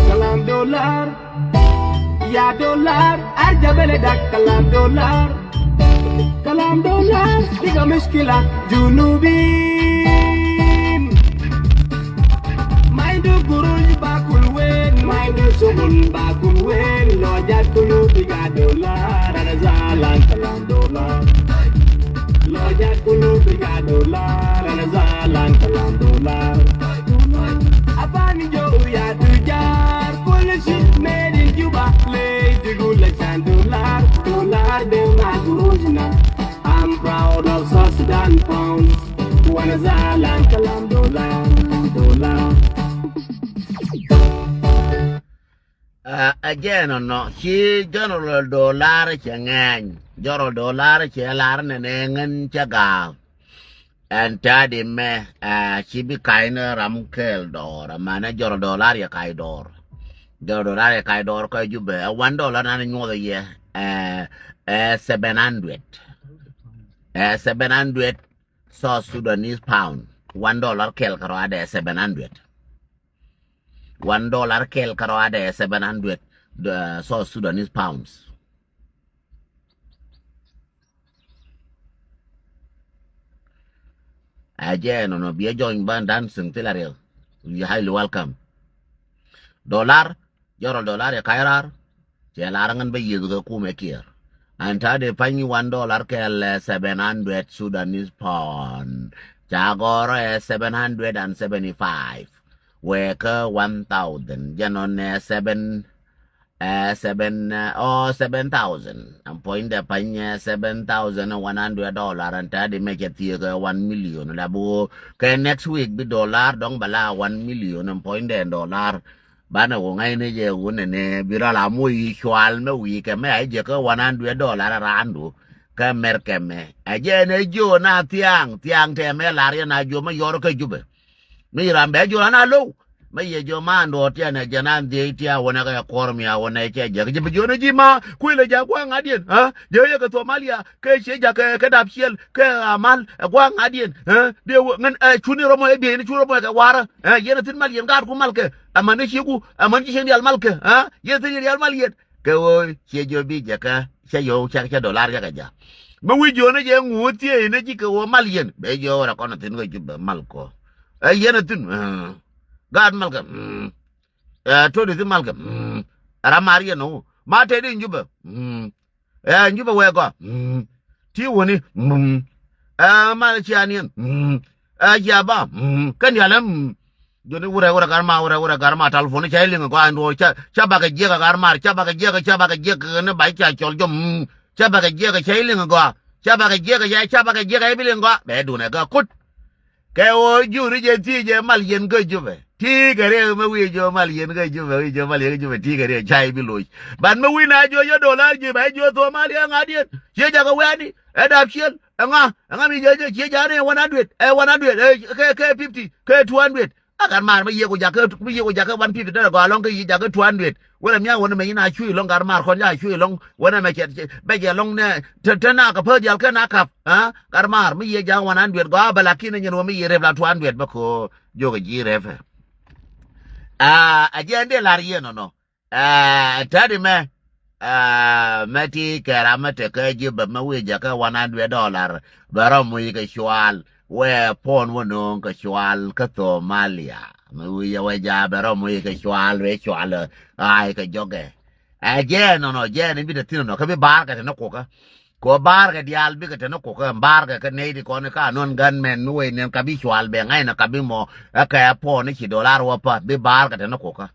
كلام دولار، يا دولار، أرجع بلدك. كلام دولار، كلام دولار، بقى مشكلة جنوبين. ما عنده قروش باكل وين، ما عنده شغل باكل وين. لو جات كله بقى دولار، أنا زعلان كلام دولار. لو جات كله بقى دولار، أنا زعلان كلام دولار. أفاني جو يا تجار، كل شيء made in Juba. ليه تقول لي عشان دولار، دولار ده ما قروشنا. I'm proud of South Sudan pounds. وأنا زعلان كلام دولار، دولار. Ɛ jɛn ɔnɔ ci General Dollar cɛ ŋɛny. General Dollar cɛ lar nɛnɛ ŋän cɛ gaak. Ɛn ta̱a̱ di mɛ, ɛ, ci bi ka̱y ni ram kɛɛl dɔɔr, amanɛ General Dollar yɛ ka̱y dɔɔr. General Dollar yɛ ka̱y dɔɔr kä Jubɛ, ɛ, one dollar nan nyuɔth yɛ, ɛ, ɛ, seven hundred. Ɛ, seven hundred South Sudanese pound. One dollar kɛl kärɔadɛ seven hundred. One dollar kɛl kärɔadɛ seven hundred, ɛ, South Sudanese pounds. Ɛ jɛ nɔnɔ biɛ jɔny ban dancing thil a riɛl. You highly welcome. Dollar, General Dollar yɛ ka̱y raar. Cɛ lar ŋän bä yieth kɛ kumɛ Kiir. Ɛn ta̱a̱ dee pa̱ny one dollar kɛl, ɛ, seven hundred Sudanese pound. Ca gɔrɔ ɛ seven hundred and seventy-five. Wee kä one thousand. Jɛ nɔn ɛ seven, ɛ, seven, ɛ, ɔ, seven thousand. Ɛn puɔ̱nydɛ pa̱ny, ɛ, seven thousand one hundred dollar. Ɛn ta̱a̱ dee mɛ cɛ thieek ɛ one million. La bi ɣöö kɛ next week bi dollar dɔ̱ŋ bɛ la one million. Ɛn puɔ̱nydɛ dollar. Banɛ wä ŋa̱cni jɛ wunɛ ni bi rɔl a moc yi cual mɛ wi̱i̱ kɛ mɛ a jɛ kä one hundred dollar a raandu. Kä mɛr kɛ mɛ a jɛ ni jiö na thiaŋ thiaŋ tɛmɛ lar yɛn a jiö mɛ yɔr kä Jubɛ. Mi ram bɛ jiö an a low. Mɛ yɛ jiö ma an duɔt tian ɛ jɛ na an dhiec tia wunɛ kɛ kuɔr mi a wunɛ cɛ jɛ kɛ jɛ bi jiö ni ji̱ ma kuilɛ jɛ gua̱a̱ŋ a diɛn. Jɛ yɛ kɛ Thomalia kɛ ciɛ jakä kɛ dap ciɛl kɛ amal ɛ gua̱a̱ŋ a diɛn. Diɛ wä ŋän ɛ cuni rɔmɔ ɛ bieyni cuni rɔmɔ ɛ kɛ warä. Yɛn a thi̱n mal yɛn gaat ku mal kɛ amäni ciku amäni ci cieŋ diaal mal kɛ. Yɛn a thi̱n yɛn diaal mal yɛn kɛ ɣöö ciɛ jiɔ bi jɛ kɛ cɛ yɔw cɛ cɛ dollar cɛ kɛ ja̱. Mi wi̱c jiɔni jɛ ŋuuth thiee ni ci kɛ ɣöö mal yɛn bɛ jiɔ rɛ kɔn a thi̱n kɛ Jubɛ mal kɔ. Ɛ yɛn a thi̱n gaat mal kɛ. Ɛ todi thi̱n mal kɛ. Ram mar yɛn ɣöö ma tɛt in Jubɛ. Ɛ Jubɛ wee gɔaa. Ti wäni. Ɛ mal cia niɛn. Ɛ cia ba. Kɛn dialɛ. Joni wurɛ wurɛ gar ma wurɛ wurɛ gar ma talfoni ca iliŋ gɔaa in duɔ ca ca bakɛ jiɛk a gar mar ca bakɛ jiɛk ca bakɛ jiɛk ni ba ca cɔl jɔm. Ca bakɛ jiɛk ca iliŋ gɔaa ca bakɛ jiɛk ca ca bakɛ jiɛk a ibiliŋ gɔaa bɛ dunɛ gɔaa kut. Kɛ ɣöö juri jɛ thiec jɛ mal yɛn kä Jubɛ. Ti kɛ riɛk mi wi̱i̱ jiɔ mal yɛn kä Jubɛ wi̱i̱ jiɔ mal yɛn kä Jubɛ ti kɛ riɛk ca i̱ bi loc. Ban mi wi̱i̱ na jiɔ yɛ dollar ji̱ ba jiɔ Thomalia ŋa̱diɛn. Ciɛ jakä wɛ̈ni ɛ dap ciɛl ɛ ŋa ɛ ŋa mi jiɔ jiɔ ciɛ jakä ni ɛ one hundred ɛ one hundred ɛ kɛ kɛ fifty kɛ two hundred. A gat maar mi yiëë ku jakä mi yiëë ku jakä one fifty dee gɔaa lɔŋ kä yiëë jakä two hundred. Wälɛ mia̱a̱ wänä mɛ yin a cui̱ lɔ̱ŋ gat maar kɔn ca cui̱ lɔ̱ŋ wänä mɛ cɛ bɛ jɛ lɔ̱ŋ nɛ te te na kɛ päth dial kɛ na kap. Gat maar mi yiëë jakä one hundred gɔaa bɛ lakin nyɛn wä mi yiëë rep la two hundred bä ko̱o̱ jiök ji̱ rep. A jiɛn dee lar yiëë nɔnɔ. A täätdi mɛ Aa, mɛ ti kɛ ram mɛ te kä Jubɛ mɛ wi̱i̱ jɛ kä one hundred dollar. Bɛ rɔ muc kɛ cual. Wee pon wä no̱o̱ŋ kɛ cual kä Somalia. Mɛ wi̱i̱ jɛ wee ja bɛ rɔ muc kɛ cual, bɛ cual. Ay kɛ jɔkɛ. Ɛ jɛ nɔnɔ, jɛ ni bi te thin nɔ, kä bi bar kɛ te ni kukä. Kɛ ɣöö ba̱a̱rkɛ diaal bikɛ te ni kukä, ba̱a̱rkɛ kä nɛy ti kɔn ka nɔn gunmen mi wec nɛn ka bi cual bɛ ŋa̱cnɛ ka bi mɔ, ɛ kɛ puɔ̱n i̱ ci dollar wä pa̱th, bi ba̱a̱rkɛ te ni kukä.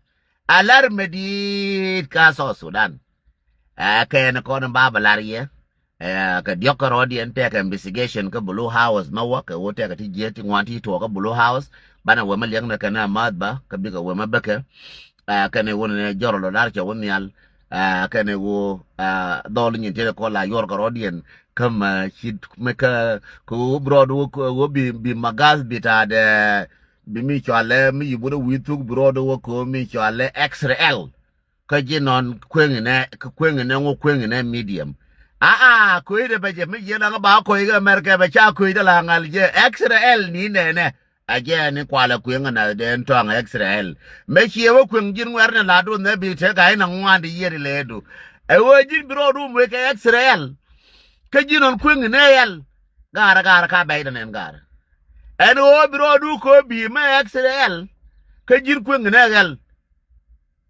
A lär mi di̱i̱t kä South Sudan. Ɛ kɛn kɔn ba bɛ lar yɛ. Ɛ kɛ diɔ̱k kärɔ̱diɛn tɛkɛ investigation kä Blue House mɛ wä kɛ ɣöö tɛkɛ ti jiɛth ti ŋuan ti tuɔɔk kä Blue House. Banɛ wee mi liɛŋnɛ kɛn a mäth ba kä bikɛ wee mi bäkɛ. Ɛ kɛn ɛ ɣöö nɛ jɔr lɔ lar cɛ wä nhial. Ɛ kɛn ɛ ɣöö, ɛ dhɔl nyin tëë kɔn la yuɔr kärɔ̱diɛn. Kä mɛ ci mɛ kä kɛ ɣöö bi rɔɔd wä kɛ ɣöö bi, bi magath bi ta̱a̱dɛ, bi mi cɔalɛ mi yip wä dee wi̱i̱ thuk bi rɔɔd wä kɛ ɣöö mi cɔalɛ X R L. Kä ji̱ nɔn kueŋ inɛ, kä kueŋ inɛ ŋu kueŋ inɛ medium. Aa, kueydɛ bɛ jɛ mi jiɛ laŋ ba kueydɛ America bɛ ca kueydɛ la ŋal jɛ X R L ni nɛnɛ. A jɛ ni kualɛ kueŋ na den tɔŋ X R L. Mɛ ciɛ wä kueŋ ji̱n ŋuɛr ni la duun nɛ bi te ga̱y na ŋuan di yiɛt ilɛ du. Ɛ wä ji̱n bi rɔɔdu muec kɛ X R L. Kä ji̱n nɔn kueŋ inɛ L. Gaarä gaarä ka bɛy dɛ nɛn gaarä. Ɛn ɣöö bi rɔɔdu kɛ bi mɛ X R L. Kä ji̱n kueŋ inɛ L.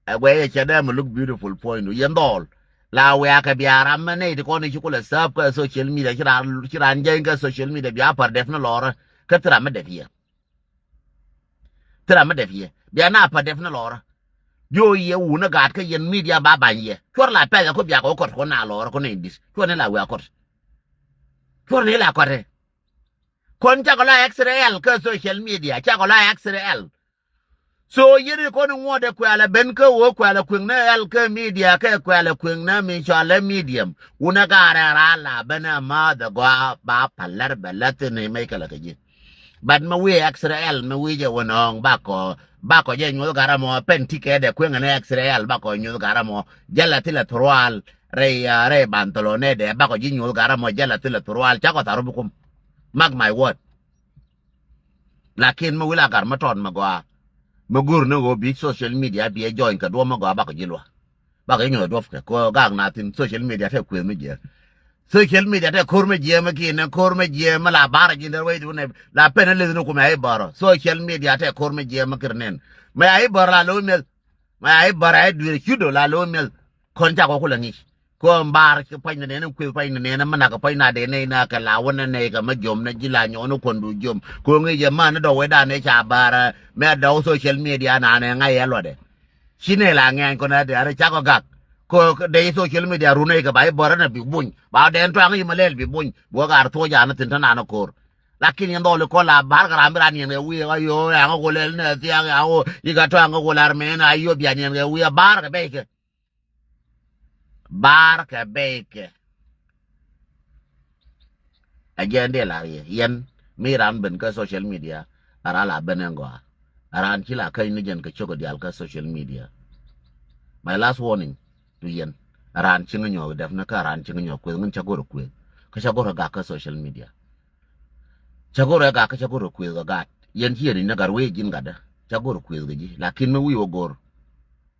Ɛ guɛy ɛ cɛ dee mi look beautiful point du yɛn dhɔl. La wiakɛ bia ram mɛ nɛy ti kɔn i̱ ci kulɛ sääp kä social media, ci raan, ci raan jɛny kä social media bia pär dɛp ni lɔrä. Kä thira mi dɛp yɛ. Thira mi dɛp yɛ bia na pär dɛp ni lɔrä. Jiö yɛ wun ɛ gaat kä yɛn media ba bany yɛ cuɔr la pɛth ɛ kä bia kɛ wä kɔt kɔn na lɔrä kɔn nɛy di̱t cuɔr ni la wiak kɔt. Cuɔr ni la kɔt ɛ. Kɔn cakɔ la X R L kä social media, cakɔ la X R L. So yet kɔn ŋuɔt ɛ kuɛlɛ ben kä wä kuɛlɛ kueŋ ni L kä media kɛ kuɛlɛ kueŋ ni mi cɔalɛ medium. Wunɛ gaarɛ raa la ben ɛ ma the gɔaa ba palɛr bɛ lɛ thin ni mec kɛ lɛ kɛ ji̱. But mi wi̱i̱ X R L mi wi̱i̱ jɛ wä nɔɔŋ bakɔ, bakɔ jɛ nyuɔth garamɔ pɛn ti kɛ dɛ kueŋ ni X R L bakɔ nyuɔth garamɔ jɛ lɛ thilɛ thurual rɛy, ah, rɛy bantholonɛ dɛ bakɔ ji̱ nyuɔth garamɔ jɛ lɛ thilɛ thurual cakɔ tharu bikum. Mark my word. Lakin mi wil a gar mi tɔt mi gɔaa mi go̱r ni ɣöö bi social media bi ɛ join kɛ duɔ̱p mi gɔaa bakɔ ji̱ lua̱k. Bakɔ ji̱ nyuɔth duɔ̱p kɛ kɛ gak na thin social media te kueth mi jiɛ. Social media te ko̱r mi jiɛ mi kiɛ nɛ ko̱r mi jiɛ mi la bar ji̱ nɛ ruec duun nɛ la pen a leth ni kumɛ a i̱ bärɔ. Social media te ko̱r mi jiɛ mi kir nɛn. Mɛ a i̱ bärɔ la lo̱w miɛth. Mɛ a i̱ bärɔ a i̱ dueer cudo la lo̱w miɛth. Kɔn cakɔ kulɛ ŋi̱c. Kɔn bar ci pua̱ny ni nɛn kueth pua̱ny ni nɛn mi nak pua̱ny na dee nɛy na kɛ la wä nɛ nɛy kɛ mi jiom ni ji̱ la nyɔk ni kuɔn du jiom. Kɛ ɣöö ŋi̱c jɛ man ni dɔw wecdan ni ca bar, eh, mɛ dɔw social media na nɛ ŋa̱c yɛ luɔtdɛ. Ci nɛy la ŋɛ̈ny kɔn a dee a ri cakɔ gak. Kɛ ɣöö dee social media run nɛy kɛ ba i̱ bär ɛn a bi buny. Ba dee ɛn tɔaŋ i̱ ma lɛl bi buny. Bi wä gar thuɔ̱c an thin te nan ko̱r. Lakin yɛn dhɔl i̱ kɔn la bar kɛ ram bi ran yɛn kɛ wi̱i̱ ɣä yo̱o̱ ɛn ɣä ɣöö lɛl ni thia̱k ɛn ɣä ɣöö i̱ kɛ tɔaŋ ɣä ɣöö lar mɛn a yo̱o̱ bian yɛn kɛ wi̱i̱ ɣä bar kɛ bɛc kɛ. Bar kɛ bɛy kɛ. Ɛ jɛn dee lar yɛ yɛn mi ran ben kä social media. A ran la ben ɛn gɔaa. A ran ci la käny ni jɛn kɛ cok diaal kä social media. My last warning to yɛn. A ran ci ŋä nyɔɔk dɛp ni kä a ran ci ŋä nyɔɔk kueth ŋän ca go̱r kueth kä ca go̱r gak kä social media. Ca go̱r ɛ gak kä ca go̱r kueth kɛ gat yɛn ci yɛn i̱ ni gat wee ji̱n gatdä. Ca go̱r kueth kɛ ji̱ lakin mi wi̱i̱ wä go̱r.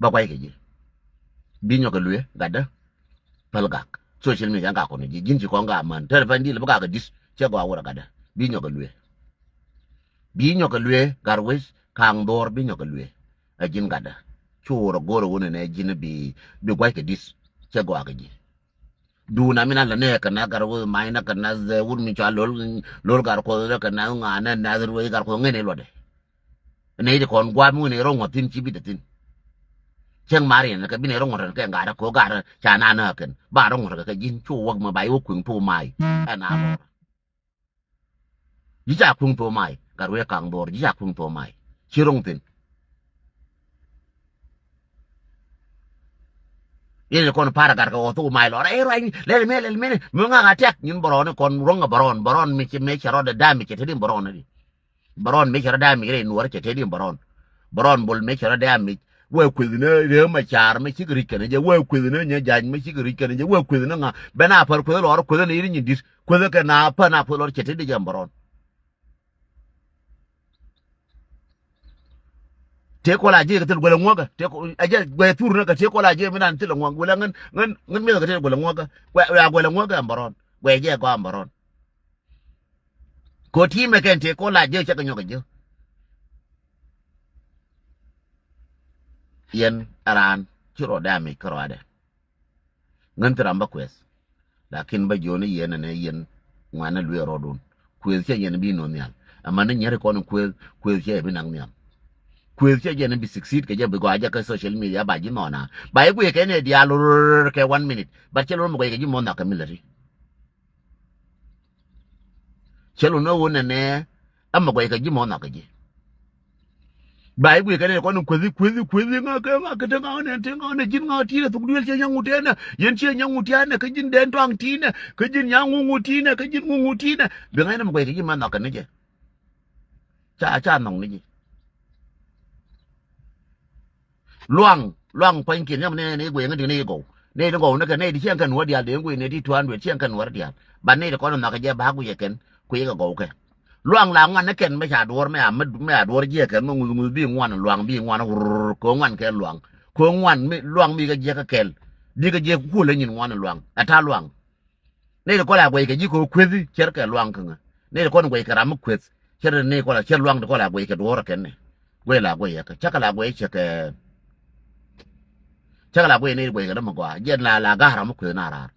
Bä guay kɛ ji̱. Bi nyɔk kɛ luee gatdä. Päl gak social media gak kɔn kɛ ji̱ ji̱n ci kɔn gak män tɛr pɛn dil bä gak kɛ di̱t. Cɛ gɔaa wä rɛ gatdä. Bi nyɔk kɛ luee. Bi nyɔk kɛ luee gat wec kaŋ dhuɔr bi nyɔk kɛ luee. Ɛ ji̱n gatdä. Cu wä rɛ go̱r ɛ wun ɛnɛ ji̱n bi, bi guay kɛ di̱t. Cɛ gɔaa kɛ ji̱. Duun a min a lɛ nɛ kɛ nath gat wä ma̱a̱c nɛ kɛ nath wut mi cua lo̱l, lo̱l gat kuɔth rɛ kɛ nath ŋa̱a̱n nɛ nath ruëëc gat kuɔth ŋɛn i̱ luɔtdɛ. Nɛ i̱ ti kɔn gua̱a̱p mi wun i̱ rɔ ŋuɔ̱t thi̱n ci bi te thi̱n. Cäŋ mar yɛn kɛ bi nɛ rɔ ŋuɔ̱t rɛ kɛ gat rɛ ko̱ gat rɛ ca na nä kɛn ba rɔ ŋuɔ̱t rɛ kɛ ji̱n cu wäk mi ba i̱ wä kui̱ŋ thok ma̱a̱c. Ɛ na rɔ. Ji̱ ca kui̱ŋ thok ma̱a̱c gat wee kaŋ dhuɔ̱ɔ̱r ji̱ ca kui̱ŋ thok ma̱a̱c. Ci ro̱ŋ thi̱n. Yɛn kɔn parɛ gat kɛ ɣɔth thok ma̱a̱c lɔrɛ i̱ ruacni lɛl mɛ lɛl mɛni mi ŋa̱k a tɛk nyin bärɔni kɔn ro̱ŋ kɛ bärɔn bärɔn mi cɛ mɛ cɛ rɔɔdɛ damage cɛ te di bärɔn ni di. Bärɔn mi cɛ rɔ damage rɛy nuɔrä cɛ te di bärɔn. Bärɔn bol mi cɛ rɔ damage wee kueth ni ree ma car mi cik ric kɛn jɛ wee kueth ni nyɛ ja̱c mi cik ric kɛn jɛ wee kueth ni ŋa ben a pär kueth lɔrä kueth ni i̱ ri nyin di̱t kueth kɛ na pän a kueth lɔrä cɛ te di jɛ bärɔn. Tëë kɔl a jiɛ kɛ thil guɛlɛ ŋuɔkä. Tëë kɔl a jiɛ guɛlɛ ŋuɔkä. Guɛ, guɛ a guɛlɛ ŋuɔkä ɛn bärɔn. Guɛ jɛ gɔaa ɛn bärɔn. Kɛ ɣöö ti̱i̱ mɛ kɛn tëë kɔl a jiɛ cɛ kɛ nyɔk kɛ jiɛ. Yɛn a raan ci rɔɔdɛ a mic kärɔadɛ. Ŋän thil ram bä kuɛth. Lakin bä jiɔni yɛn ɛnɛ yɛn ŋuanɛ luee rɔɔdun. Kuëth cɛ yɛn bi nɔ nhial. Amäni nyɛri kɔn kuëth, kuëth cɛ bi naŋ nhial. Kuëth cɛ yɛn bi succeed kɛ jɛ bi gɔaa jɛ kɛ social media ba ji̱ nhɔna. Ba i̱ guiɛ kɛ nɛ diaal ror kɛ one minute. But cɛ lor mɛ guiɛ kɛ ji̱ mɔ nhɔk kɛ military. Cɛ lor nɛ wun ɛnɛ ɛmɛ guiɛ kɛ ji̱ mɔ nhɔk kɛ ji̱. Ba i̱ guiɛ kɛ nɛ kɔn kuethi kuethi kuethi ŋa kɛ ŋa kɛ te ŋa nɛ te ŋa nɛ ji̱n ŋa ti̱nɛ thuk duel cɛ nyaŋ wut tiɛnɛ. Yɛn ciɛ nyaŋ wut tiɛnɛ kä ji̱n dɛn tuaŋ ti̱nɛ kä ji̱n nyaŋ ŋuŋ wut ti̱nɛ kä ji̱n ŋuŋ wut ti̱nɛ. Bi ŋa̱cnɛ mɛ guiɛ kɛ ji̱ mɛ nhɔk kɛ ni jɛ. Ca ca nhɔk ni ji̱. Luaŋ luaŋ pua̱nykiɛn yam ni ni guiɛ ŋä di ni gɔw. Ni ni gɔw ni kɛ ni di ciɛŋ kɛ nuɔ̱ɔ̱r diaal di guiɛ ni di two hundred ciɛŋ kɛ nuɔ̱ɔ̱r diaal. Ba ni di kɔn nhɔk kɛ jɛ ba guiɛ kɛn kui̱ kɛ gɔw kɛ. Luaŋ la ŋuan ni kɛn mɛ ca duɔr mɛ a mɛ a duɔr jiɛ kɛn mɛ ŋuth ŋuth bi ŋuan luaŋ bi ŋuan wurr kɛ ŋuan kɛ luaŋ kɛ ŋuan mi luaŋ mi kɛ jiɛ kɛ kɛl. Di kɛ jiɛ kɛ kuɔl ɛ nyin ŋuan luaŋ ɛ ta luaŋ. Nɛy ti kɔn la guɛc kɛ ji̱ kɛ kuethi cɛr kɛ luaŋ kä ŋä. Nɛy ti kɔn guɛc kɛ ram mi kueth cɛr ni kɔn la cɛr luaŋ ti kɔn la guɛc kɛ duɔ̱ɔ̱r kɛn ni. Guɛc la guɛc yɛ kɛ cäk la guɛc cɛ kɛ. Cäk la guɛc nɛy ti guɛc kɛ dämɛ gɔaa jɛ la la ga̱a̱ ram mi kueth na raar.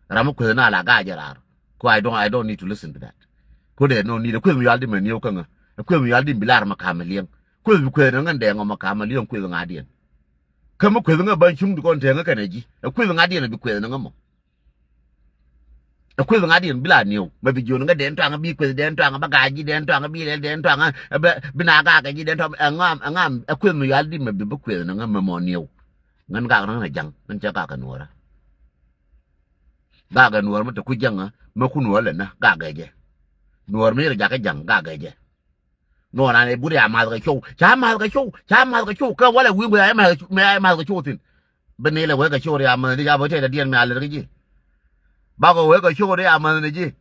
Ram mi kueth na la ga̱a̱ jɛ raar. Kɔ I don't, I don't need to listen to that. Kɔ dee no need ɛ kueth mi yual di mɛ niɛw kä ŋä. Ɛ kueth mi yual di mi bi lar mɛ ka̱m ɛ liɛŋ. Kueth bi kueth ni ŋä dɛɛŋ ɔ mɛ ka̱m ɛ liɛŋ kueth ŋa̱diɛn. Kä mi kueth ŋä bä cuŋ di kɔn tɛŋä kɛn ɛ ji̱ ɛ kueth ŋa̱diɛn ɛ bi kueth ni ŋä mɔ. Ɛ kueth ŋa̱diɛn bi la niw mɛ bi jiön ŋä dɛn tɔaŋ bi kueth dɛn tɔaŋ bä ga̱a̱c ji̱ dɛn tɔaŋ bi lɛl dɛn tɔaŋ bɛ bi na ga̱a̱k ɛ ji̱ dɛn tɔaŋ ɛ ŋam ɛ ŋam ɛ kueth mi yual di mɛ bi bi kueth ni ŋä mɛ mɔ niw. Ŋän ga̱a̱k ni ŋän ɛ ja̱ŋ ŋän cɛ ga̱a̱k ɛ nuɔ̱ɔ̱rä. Ga̱a̱k ɛ nuɔ̱ɔ̱rä mɛ te ku ja̱ŋä mɛ ku nuɔ̱ɔ̱rä lɛ nä ga̱a̱k ɛ jɛ. Nuɔ̱ɔ̱rä mi rɛ jakä ja̱ŋ ga̱a̱k ɛ jɛ. Nuɔɔna ni but ya math kɛ show ca math kɛ show ca math kɛ show kä walɛ wi̱i̱ guiy a math kɛ show thin. Bi ni lɛ wek kɛ show ri a math ni ca bä tɛt a diɛn mi a lɛr kɛ ji̱. Bakɔ wek kɛ show ri a math ni ji̱.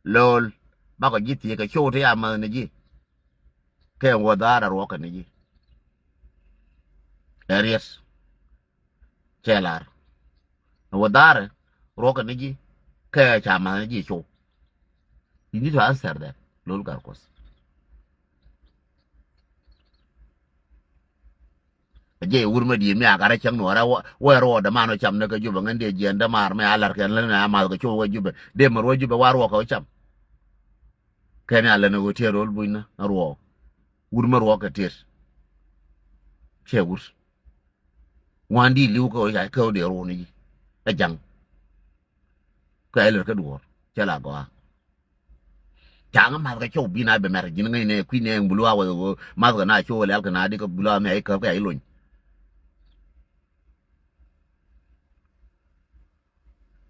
Lo̱l bakɔ ji̱ thiee kɛ show ri a math ni ji̱. Kɛ wä dhaar a ruɔk kɛ ni ji̱. Ɛ riɛth. Cɛ lar. Wä dhaarɛ ruɔkɛ ni ji̱ kɛ ca ma̱th ni ji̱ cow. You need to answer that. Lol gar kuɔth. A jɛ wur ma di̱i̱t mi a gat a cäŋ nuɔɔrɛ wä ruɔɔdɛ man wä cam ni kä Jubɛ ŋän dee jiɛn dämaar mi a lar kɛn län mi a ma̱th kɛ cow kɛ Jubɛ dee mɛ ruɔ̱ Jubɛ wa ruɔkɛ wä cam. Kɛn a län a ɣöö tiɛɛr ro̱l bunyni a ruɔɔk. Wur ma ruɔkɛ tiɛɛr. Cɛ wur. Ŋuan di li̱w kä ɣöö ca kä ɣöö dee ruun i̱ ɛ ja̱ŋ. Kä ɛ lär kä duɔ̱ɔ̱r cɛ la gɔaa. Caŋä math kɛ cɔw bi na bɛ mɛr ji̱n ŋäcnɛ kui̱ nɛ ɛŋ bulu a wä ɣöö math kɛ na cɔw lial kɛ na di kä bulu a mɛ i̱ käp kɛ i̱ lony.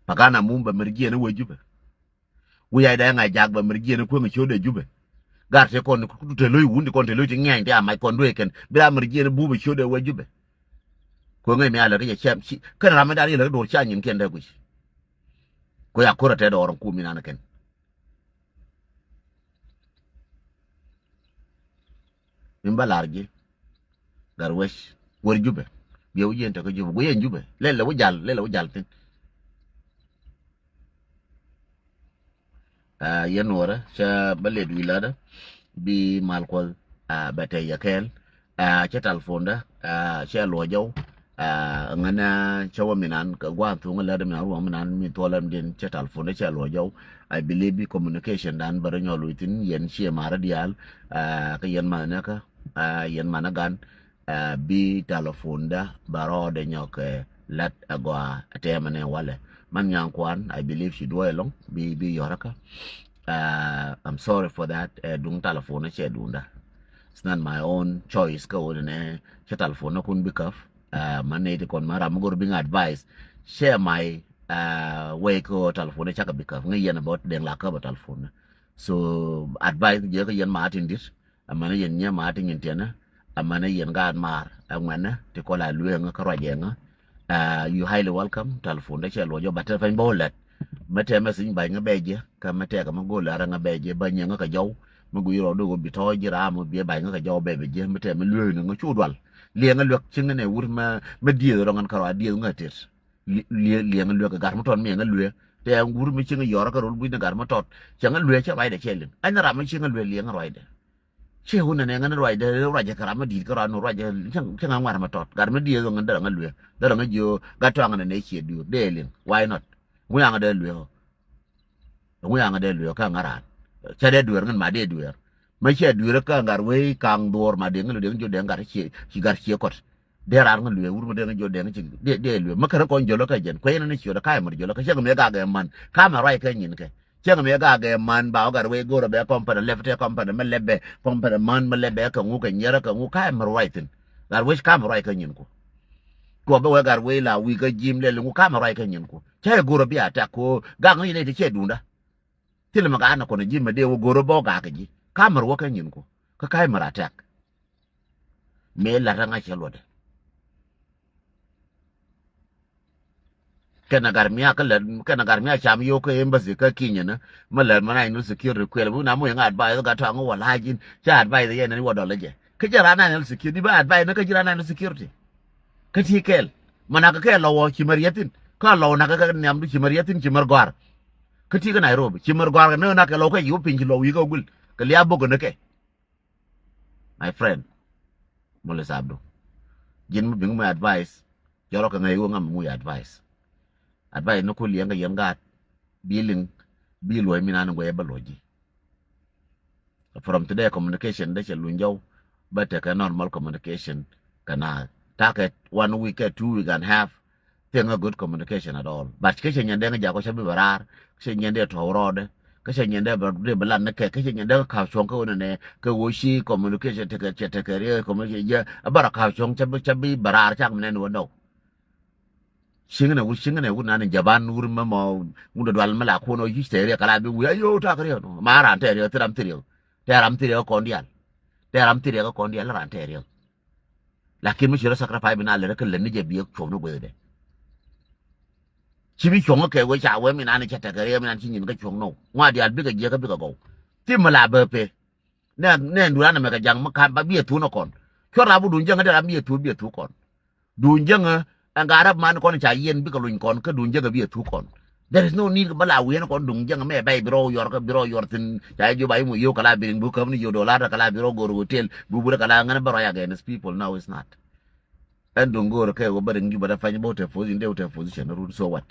Pagan a mum bɛ mɛr jiɛn i̱ wä Jubɛ. Wi̱i̱ a idɛ ŋa̱c jak bɛ mɛr jiɛn kueŋ ciötdɛ Jubɛ. Gar te kɔn te lo̱c wun ti kɔn te lo̱c ti ŋiɛny ti a mac kɔn duee kɛn bi ram mɛr jiɛn bup ciötdɛ wä Jubɛ. Kueŋ ŋäc mi a lät kä cɛ cɛm ci kɛn ram mi dar yɛ lät kä do̱r ca nyin kiɛn dee guic. Kuɛ a ko̱r a tɛt ɔɔr kum mi nan kɛn. Min ba lar ji̱. Gat wec wär Jubɛ. Biɛ wä jiɛn tekä Jubɛ guiɛ yɛn Jubɛ lɛl lɛ wä jal lɛl lɛ wä jal thin. Aa yɛn nuɔrä cä bä lɛt wi̱i̱ latdä bi mal kuɔth. Aa bɛ tɛy yɛ kɛɛl. Aa cä talpondä. Aa cä luɔcɔw. Aa ŋänä cä wä minan kɛ gua̱a̱n thuŋä latdä minan ruɔ̱ŋ minan mi thuɔlä mi diɛn cä talpondä cä luɔcɔw. I believe bi communication dan bä rä nyɔl wi̱i̱ thi̱n yɛn ciɛ marä diaal. Aa kä yɛn manɛ kä aa yɛn manä gan. Aa bi talpondä bä rɔɔdɛ nyɔk ɛ lat ɛ gɔaa ɛ tɛmɛ nɛ walɛ. Man nyaŋ kuan I believe ci duɔy ɛlɔŋ bi bi yɔrä kä. Aa I'm sorry for that. Ɛ duŋ talpondä cɛ duŋdä. It's not my own choice kä wun nɛ cɛ talpondä kun bi käp. Aa man nɛ ti kɔn man ram mi gor biŋ advice cɛ my. Aa wei kä talpondä cakɛ bi käp ŋä yɛn about deŋ la käp ɛ talpondä. So advice jɛ kä yɛn ma atin dit. Amäni yɛn nyɛ ma ti nyin tiɛnä. Amäni yɛn gaat maar aŋuɛnä ti kɔl a lueeŋä kä ruacɛŋä. Aa you highly welcome. Talpondä cɛ luɔcɔ ba te pany bä wä lɛt. Mä tɛmɛ thi̱ny ba̱ny ŋä bɛ jɛ kä mä tɛkɛ mä go̱o̱l a rɛ ŋä bɛ jɛ bä nyɛ ŋä kɛ jɔw. Mi guic rɔɔdu ɣöö bi tɔ̱ ji̱ raam ɣöö bi ɛ ba̱ny ŋä kɛ jɔw bɛɛbɛ ji̱ mi tɛm mi lueekni ŋä cu dual. Liɛŋä luek cieŋä nɛ wur mɛ, mɛ dieth rɔ ŋän kärɔa dieth ŋä tet. Li-, liɛ-, liɛŋä luek kɛ gat mi tɔt mi ɛŋä lueek. Tɛ wur mi cieŋä yɔrä kä rol bui̱ni gat mi tɔt. Cieŋä lueek cɛ ruacdɛ cɛ liŋ. Ɛn ram mi cieŋä lueek liɛŋä ruacdɛ. Ciɛ wun nɛnɛ ŋän ruacdɛ, ruacɛ kɛ ram mi di̱i̱t kärɔa nu ruacɛ, cieŋ, cieŋä ŋuar mi tɔt. Gat mi dieth ɣä ŋän därä ŋä lueek. Därä ŋä jiö gat tɔaŋä nɛnɛ ciɛ diöör. Dee liŋ. Why not? Ŋu yaŋä dee lueek ɣä? Ŋu yaŋä dee lueek kä ŋä raan? Cä dee dueer ŋän ma dee dueer. Mä ciɛ dueer kä ŋa̱r wee kaŋ dhuɔ̱ɔ̱r ma dee ŋä lueek dee ŋä jiö dee ŋa̱r cie, ci ga̱r cie kɔt. Dee raan ŋä lueek wur ma dee ŋä jiö dee ŋä ci, dee, dee lueek. Mä kärä kɔn jiölä kä jɛn. Kuecnɛ ni ciötdä ka̱a̱c mär jiölä kä cäŋ mëë gak ɛ man. Ka̱a̱c mär ruac kä nyin kɛ. Cäŋ mëë gak ɛ man ba wä gat wee go̱rä bɛ company lɛp tɛ company mä lɛp bɛ company man mä lɛp bɛ kɛ ŋu kɛ nyiɛrä kɛ ŋu ka̱a̱c mär ruac thi̱n. Gat wee ka̱a̱c mär ruac kä nyin ku. Kuɔ bä wee gat wee la wi̱i̱ kä ji̱m lɛl ŋu ka̱a̱c mär ruac kä nyin ku. Cä yɛ go̱rä bia tɛk ku gak ŋäc nɛy ti ciɛ duundä. Thilɛ mɛ gaat ni kɔn ji̱ mɛ dee wä go̱r bä gak ji̱. Ka̱a̱c mär wä kä nyin ku. Kä ka̱a̱c mär a tɛk. Mëë la̱t ŋa̱c cɛ luɔtdɛ. Kɛn a gat mia kä lɛt, kɛn a gat mia cam yo̱o̱k kä embassy kä Kenya ni. Mä lɛt mä national security kuɛl bi na moc ŋa advice gat tɔaŋ wä la̱a̱c in. Cä advice yɛn ni wä dɔl jɛ. Kä jɛ ran national security, di bä advice ni kä ji̱ ran national security. Kä ti kɛɛl. Mä nak kɛ lɔw ɔ ci mär yäthin. Kä lɔw nak kɛ nhiamdu ci mär yäthin ci mär gɔ̱a̱r. Kä ti kä Nairobi ci mär gɔ̱a̱r kɛ nä nak kɛ lɔw kɛ yiw piny ci lɔw wi̱i̱ kɛ guil. Kɛ lia̱a̱ bok kɛ nä kɛ. My friend. Mɔlɛ sabdu. Ji̱n mi biŋ mi advice. Jɔrɔ kɛ ŋäc wä ŋam mi advice. Advice ni ku liɛŋ kɛ yɛn gaat. Bi liŋ. Bi luɔ̱c mi nan guɛy bä luɔ̱c ji̱. From today communication dee cɛ luny jɔw bä tekɛ normal communication kɛ naath. Takɛ one week kɛ two week and half. Thing a good communication at all. But kä cɛ nyɛn dee ŋä jakɔ cɛ bi bɛ raar. Kä cɛ nyɛn dee tɔw rɔɔdɛ. Kä cɛ nyɛn dee bɛ dee bɛ lan ni kɛ. Kä cɛ nyɛn dee ŋä ka̱w cuɔ̱ŋ kä wä nɛ nɛ kɛ wä ci communication tekɛ cɛ tekɛ riɛ communication jɛ. A bä rɔ ka̱w cuɔ̱ŋ cɛ bi cɛ bi bɛ raar cak mi nɛn wä dɔw. Cieŋ nɛ wur, cieŋ nɛ wur nan in Japan wur mɛ mɔ wundɛ dual mɛ la kuɔn ɔ yic tɛɛriɛ kɛ la bi wur a yo̱o̱ tak riɛ nɔ. Ma ran tɛɛriɛ thil ram thil riɛ. Tɛɛ ram thil riɛ kɔn dial. Tɛɛ ram thil riɛ kɔn dial ran tɛɛriɛ. Lakin mi ci rɔ sacrifice bi na lɛ rɛ kɛ lɛ ni jɛ bi cuɔm ni guedɛ. Ci bi cuɔŋ kɛ wee ca wee mi nan cɛ tɛkɛ riɛ mi nan ci nyin kä cuɔŋ nɔ. Ŋua dial bikɛ jiɛ kä bikɛ gɔw. Thim mɛ la bɛ pee. Nɛ, nɛ duran mɛ kɛ jaŋ mi kan ba bi a thun kɔn. Cuɔr a bu dun jɛŋ dɛ ram bi a thun bi a thun kɔn. Duŋ jäŋä ɛn gat rɛp man kɔn ca yiɛn bikɛ luny kɔn kä duŋ jäŋä bi a thuk kɔn. There is no need kɛ bä la wi̱i̱n kɔn duŋ jäŋä mɛ bɛy bi rɔ yɔr kä bi rɔ yɔr thi̱n ca jɛ jiök ba i̱ mu yio̱w kɛ la bi riŋ bi käm ni yio̱w dolar kɛ la bi rɔ go̱r hotel bi wurɛ kɛ la ŋän bä rɔ ya against people. No, it's not. Ɛn duŋ go̱o̱r kɛ wä bä riŋ ji̱ bä rɛ pany bä wä te position dee wä te position run, so what?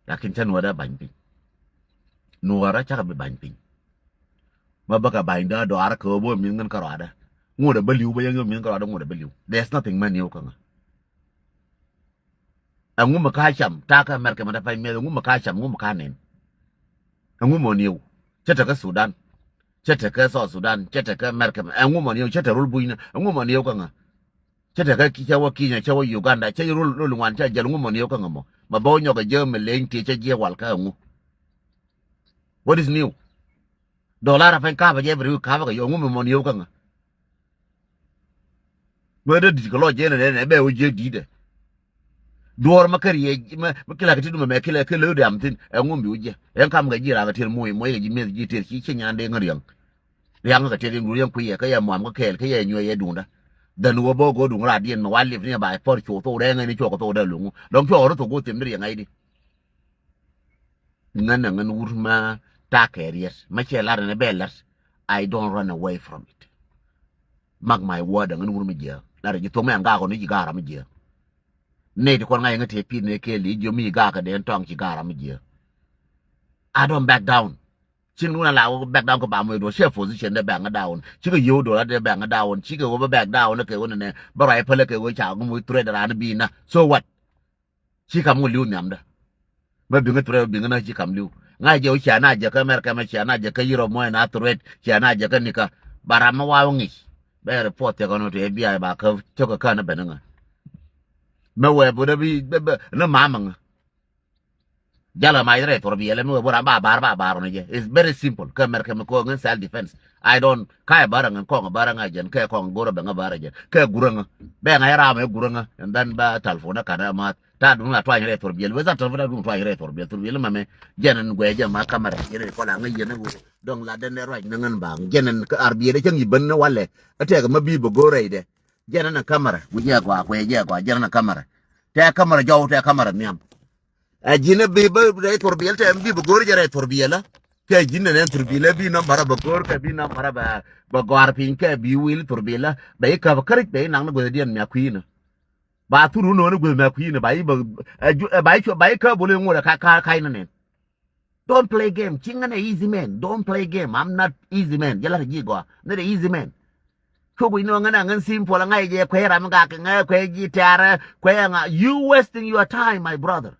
Lakin cä nuɔ̱ɔ̱rä ba̱ny piny. Nuɔ̱ɔ̱rä cakɛ bi ba̱ny piny. Ma bäkɛ ba̱ny dɔ̱a̱r kɛ ɣöö bä mi̱th ŋän kärɔadä. Ŋuɔ̱t ɛ bä li̱w bä yäŋ yä mi̱th kärɔadä ŋuɔ̱t ɛ bä li̱w. There is nothing mɛ niw kä ŋä. Ɛŋu mi ka cam ta̱a̱ kä America mɛ te pay mɛth ɛŋu mi ka cam ɛŋu mi ka nen. Ɛŋu mɔ niw. Cä tekä Sudan. Cä tekä South Sudan. Cä tekä America mɛ ɛŋu mɔ niw cä te rol bucnä ɛŋu mɔ niw kä ŋä. Cä tekä cä wä Kenya cä wä Uganda cä rol rol ŋuan cä jäl ŋu mɔ niw kä ŋä mɔ. Ma bä wä nyɔk ɛ jɛ mi leny ti cä jiɛ wal kä ŋu. What is new? Dollar a pɛny kapä jɛ every week kapä kɛ yɔ ŋu mɔ niw kä ŋä. Mɛ dee di̱t kɛ lɔc jɛ nɛ nɛ bɛ wä jiɛ di̱t ɛ. Duɔr mɛ kä riɛ mɛ kila kɛ ti dumɛ mɛ kila kɛ leu dam thin ɛ ŋu mi wä jiɛ. Ɛn kam kɛ ji̱ rak kɛ tier muɔy muɔy kɛ ji̱ mieth ji̱ tier ci ci nyan dee ŋä riɛŋ. Riaŋ kɛ tiɛt in duun yɛn kuiyɛ kä yɛ muam kä kɛɛl kä yɛ nyuɛ yɛ duundä. Dhɛn wä bä go̱o̱r duŋ raar diɛn mi wa lip ni ba pɔr cuɔ thok rɛŋ ni cuɔ kɛ thok dee luŋu dɔŋ cuɔ rɔ thok go̱o̱r thim ni riɛŋ aidi. Ŋän ɛ ŋän wur ma ta̱a̱ kɛ riɛt ma cɛ lar ni bɛ lar. I don't run away from it. Mark my word ɛ ŋän wur mi jiɛ lar ji̱ thok mɛ ɛn gaak ɔ ni ji̱ gaak ram mi jiɛ. Nɛy ti kɔn ŋa̱c ŋä tëë pi̱i̱t ni kɛɛl i̱ jiɔ mi gaak kɛ dee ɛn tɔ̱a̱ŋ ci gaak ram mi jiɛ. I don't back down. Cin wun a la wä back down kä ba muec duɔ̱ɔ̱r ciɛ position dee back ŋä down cikɛ yio̱w dola dee back ŋä down cikɛ wä bä back down kɛ wä nɛnɛ bä ruac pälä kɛ wä ca ŋä muc threat raan bi na. So what? Ci kam ŋä li̱w nhiamdä. Bä biŋä threat bä biŋä na ci kam li̱w. Ŋa̱c jɛ wä cia na jɛ kä America mɛ cia na jɛ kä Europe mɔ na threat cia na jɛ kä nikä. Ba ram mɛ wa wä ŋic. Bɛ report thiɛ kɔn wä to F B I ba kä cä kä kä na ben ŋä. Mɛ wɛ bä dee bi bɛ bɛ na mamä ŋä. Jalɛ ma rɛy thurbiɛl mi wee bä ram ba bar ba bar ɔnɔ jɛ. It's very simple. Kä America mi kɔŋ in self defense. I don't, ka ɛ bär ɛ ŋän kɔŋ ɛ bär ɛ ŋä jɛn, kɛ kɔŋ go̱r ɛ bɛ ŋä bär ɛ jɛn, kɛ gur ɛ ŋä. Bɛ ŋa ɛ ram ɛ gur ɛ ŋä, and then ba telephone ɛ kan ɛ math. Ta duŋ a tuany rɛy thurbiɛl, wee tha telephone ta duŋ tuany rɛy thurbiɛl, thurbiɛl mɛ mɛ. Jɛn ɛn guɛ jɛ ma kamɛrɛ, yɛn ɛ kɔla ŋä yɛn ɛ wee. Dɔŋ la den ɛ ruac ni ŋän baŋ. Jɛn ɛn kä arbiɛl ɛ cäŋ i̱ ben ni walɛ. Ɛ tɛk ɛ ma bi bɛ go̱r rɛydɛ. Jɛn ɛn ɛ kamɛrɛ, wi̱c ɛ gɔaa, kuɛ jɛ gɔaa, jɛn ɛn ɛ kamɛrɛ. Tɛ kamɛrɛ jɔw, tɛ kamɛrɛ nhiam. Ɛ ji̱n ɛ bi bä rɛy thurbiɛl tɛ bi bɛ go̱r jɛ rɛy thurbiɛl ɛ. Kɛ ji̱n ɛ nɛn thurbiɛl ɛ bi nɔmbarä bɛ go̱r kɛ bi nɔmbarä bɛ, bɛ gɔ̱a̱r piny kɛ bi wil thurbiɛl ɛ. Bɛ i̱ käp käric bɛ i̱ naŋ ni guäthdiɛn mia kui̱n ɛ. Ba thur wun nööni guäth mia kui̱n ɛ ba i̱ bɛ, ɛ ju, ɛ ba i̱ cu, ba i̱ käp bol i̱ ŋot ɛ ka, ka, ka i̱ nɛ nɛn. Don't play game. Ci ŋän ɛ easy man. Don't play game. I'm not easy man. Jɛ lat ji̱ gɔaa. Not a easy man. Cuk wi̱c ni ɣän a ŋän simple ŋa̱c jɛ kuɛ ram gak ŋa̱c kuɛ ji̱ tɛ̈rɛ kuɛ ŋa̱. You wasting your time, my brother.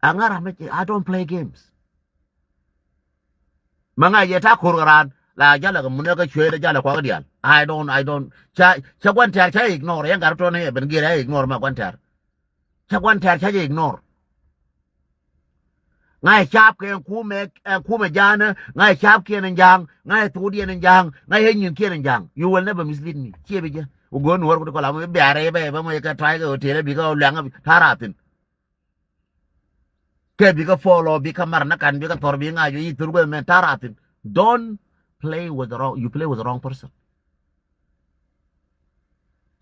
Aŋa ram, I don't play games. Ma ŋa̱c jɛ ta̱ ko̱r kɛ raan la jalɛ kɛ munɛ kɛ cuee dɛ jalɛ kuak diaal. I don't, I don't. Ca, ca gua̱n tɛ̈r ca ignore. Yɛn gat rɔ tɔ̱ ni ɛ ben giɛr ca ignore ma gua̱n tɛ̈r. Ca gua̱n tɛ̈r ca jɛ ignore. Ŋa̱c caap kɛ ɛn kumɛ, ɛn kumɛ ja̱a̱nä, ŋa̱c caap kiɛn ɛn ja̱a̱ŋ, ŋa̱c thokdiɛn ɛn ja̱a̱ŋ, ŋa̱c ɛ nyin kiɛn ɛn ja̱a̱ŋ. You will never mislead me. Ciɛ bi jɛ. Wä go̱o̱n wä rɔ kut kɔla mɛ bia rɛy bɛ, bɛ mɛ kɛ tuac kɛ hotel bi kɛ wä luɛŋ ta̱ra̱ thi̱n. Kɛ bi kɛ follow, bi kɛ mar ni kan, bi kɛ thɔr, bi ŋa̱c, bi thur guɛ mɛ ta̱ra̱ thi̱n. Don't play with the wrong, you play with the wrong person.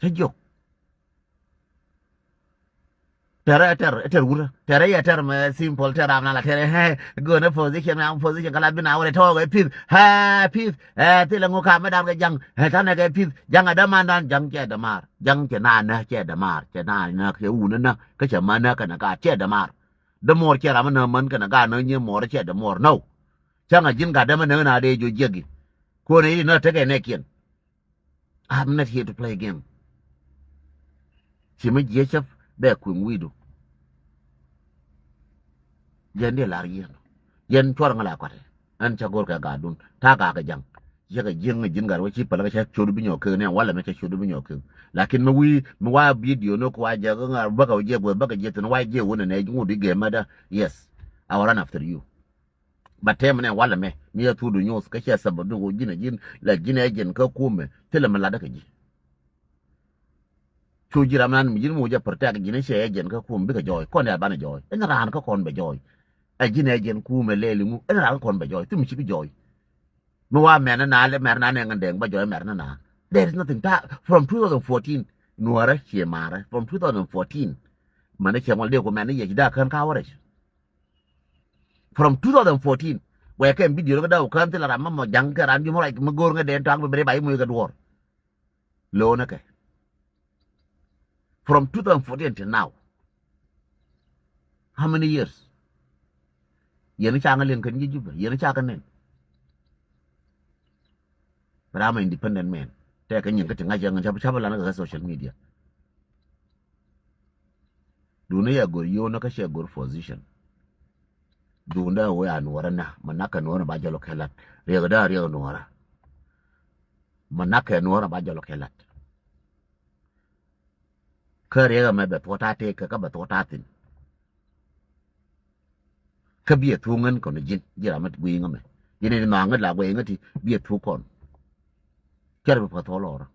Cä jiök. Tɛrɛ, tɛr, tɛr wurä. Tɛrɛ yɛ tɛr mɛ simple, tɛr am na la tɛrɛ, hɛ, go̱o̱nɛ position, mɛ am position, kala bi na wurɛ tɔɔk ɛ pith, hɛ, pith, ɛ, thilɛ ŋu kam mɛ dan kɛ ja̱ŋ, ɛ, tanɛ kɛ pith, ja̱ŋ ɛ dämandan, ja̱ŋ cɛ dämaar, ja̱ŋ cɛ na nä, cɛ dämaar, cɛ na nä, cɛ wunä nä, kä cɛ ma nä kɛnɛ ka, cɛ dämaar. Dämuɔɔr cɛ ram mɛ nä män kɛnɛ ka nä nyɛ muɔɔr cɛ dämuɔɔr, no. Cäŋ a ji̱n gat dämɛ nä na dee jiök jiäki. Kuɔnɛ i̱ nä tekɛ nɛkiɛn. I'm not here to play game. Ci mi jiɛ cäp bɛ kui̱ŋ wi̱i̱du. Jɛn diɛ lar yien. Yɛn cuɔr ŋa la kuatɛ. Ɛn cä go̱r kɛ gaadun. Ta̱a̱ gaak kɛ ja̱ŋ. Cä kɛ ji̱n ŋa ji̱n gat wä ci päl kɛ cä ciöt bi nyɔk kek ni ɛn walɛ mɛ cä ciöt bi nyɔk kek. Lakin mi wi̱i̱ mi wa bidio ni kua jɛ ŋa bäkɛ wä jiɛ guɛ bäkɛ jiɛ thin wa jiɛ wä nɛ nɛ ŋut i̱ gɛmɛ dä. Yes. I will run after you. Ba tɛmɛ nɛ walɛ mɛ mi yɛ thurdu nyuth kä cɛ sabab du ji̱n ɛ ji̱n la ji̱n ɛ ji̱n kä kumɛ thilɛ mi latdä kɛ ji̱. Cu ji̱ ram nan mi ji̱n mi wä jɛ protect ji̱n ɛ cɛ ɛ ji̱n kä kumɛ bikɛ jɔɔy kɔn ɛ banɛ jɔɔy ɛn raan kä kɔn bɛ jɔɔy. Ɛ ji̱n ɛ ji̱n kumɛ lɛɛli ŋu ɛn raan kä kɔn bɛ jɔɔy thim ci bi jɔɔy. Mi wa mɛn na lɛ mɛr na nɛ ŋän dɛŋ ba jɔɔy mɛr na na. There is nothing ta from two thousand fourteen nuɔrɛ ciɛ marɛ from two thousand fourteen. Mɛn cɛ ŋual dee ku mɛn yɛ ci daa kän ka wärɛ. From two thousand fourteen wɛ kɛn bidio ni kä daw kään thil ram mɛ mɔ ja̱ŋ kɛ ram ji̱ mɔ rac mi go̱o̱r ŋä dee tuaŋ bi bi ri ba ji̱ muc kɛ duɔ̱ɔ̱r. Lo̱o̱nä kɛ from two thousand fourteen till now. How many years? Yɛn ca ŋä liɛn kɛn ji̱ Jubɛ yɛn ca kɛ nɛn. But I'm an independent man. Tɛkɛ nyin kä ti ŋa̱c yɛ ŋa̱c cap cap lan kɛ social media. Duundä yɛ go̱r yio̱o̱nä kä cɛ go̱r position. Duundä wee a nuɔrä na ma nak kɛ nuɔrä ba jɔl kɛ lat riɛk da riɛk nuɔrä. Ma nak kɛ nuɔrä ba jɔl kɛ lat. Kä riɛk ɛmɛ bɛ thuɔ̱t a tëëk kɛ kä bɛ thuɔ̱t a thi̱n. Kä biɛ thuk ŋän kɔn ji̱n ji̱ ram mi gui̱i̱ŋ ɛmɛ ji̱n in nhɔaŋ ŋät la guɛy ŋät ti biɛ thuk kɔn. Cɛr bi pa̱th ɣɔl ɣɔrä.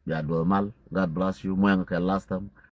Bia duɔth mal. God bless you. Muɛŋ kɛ last time.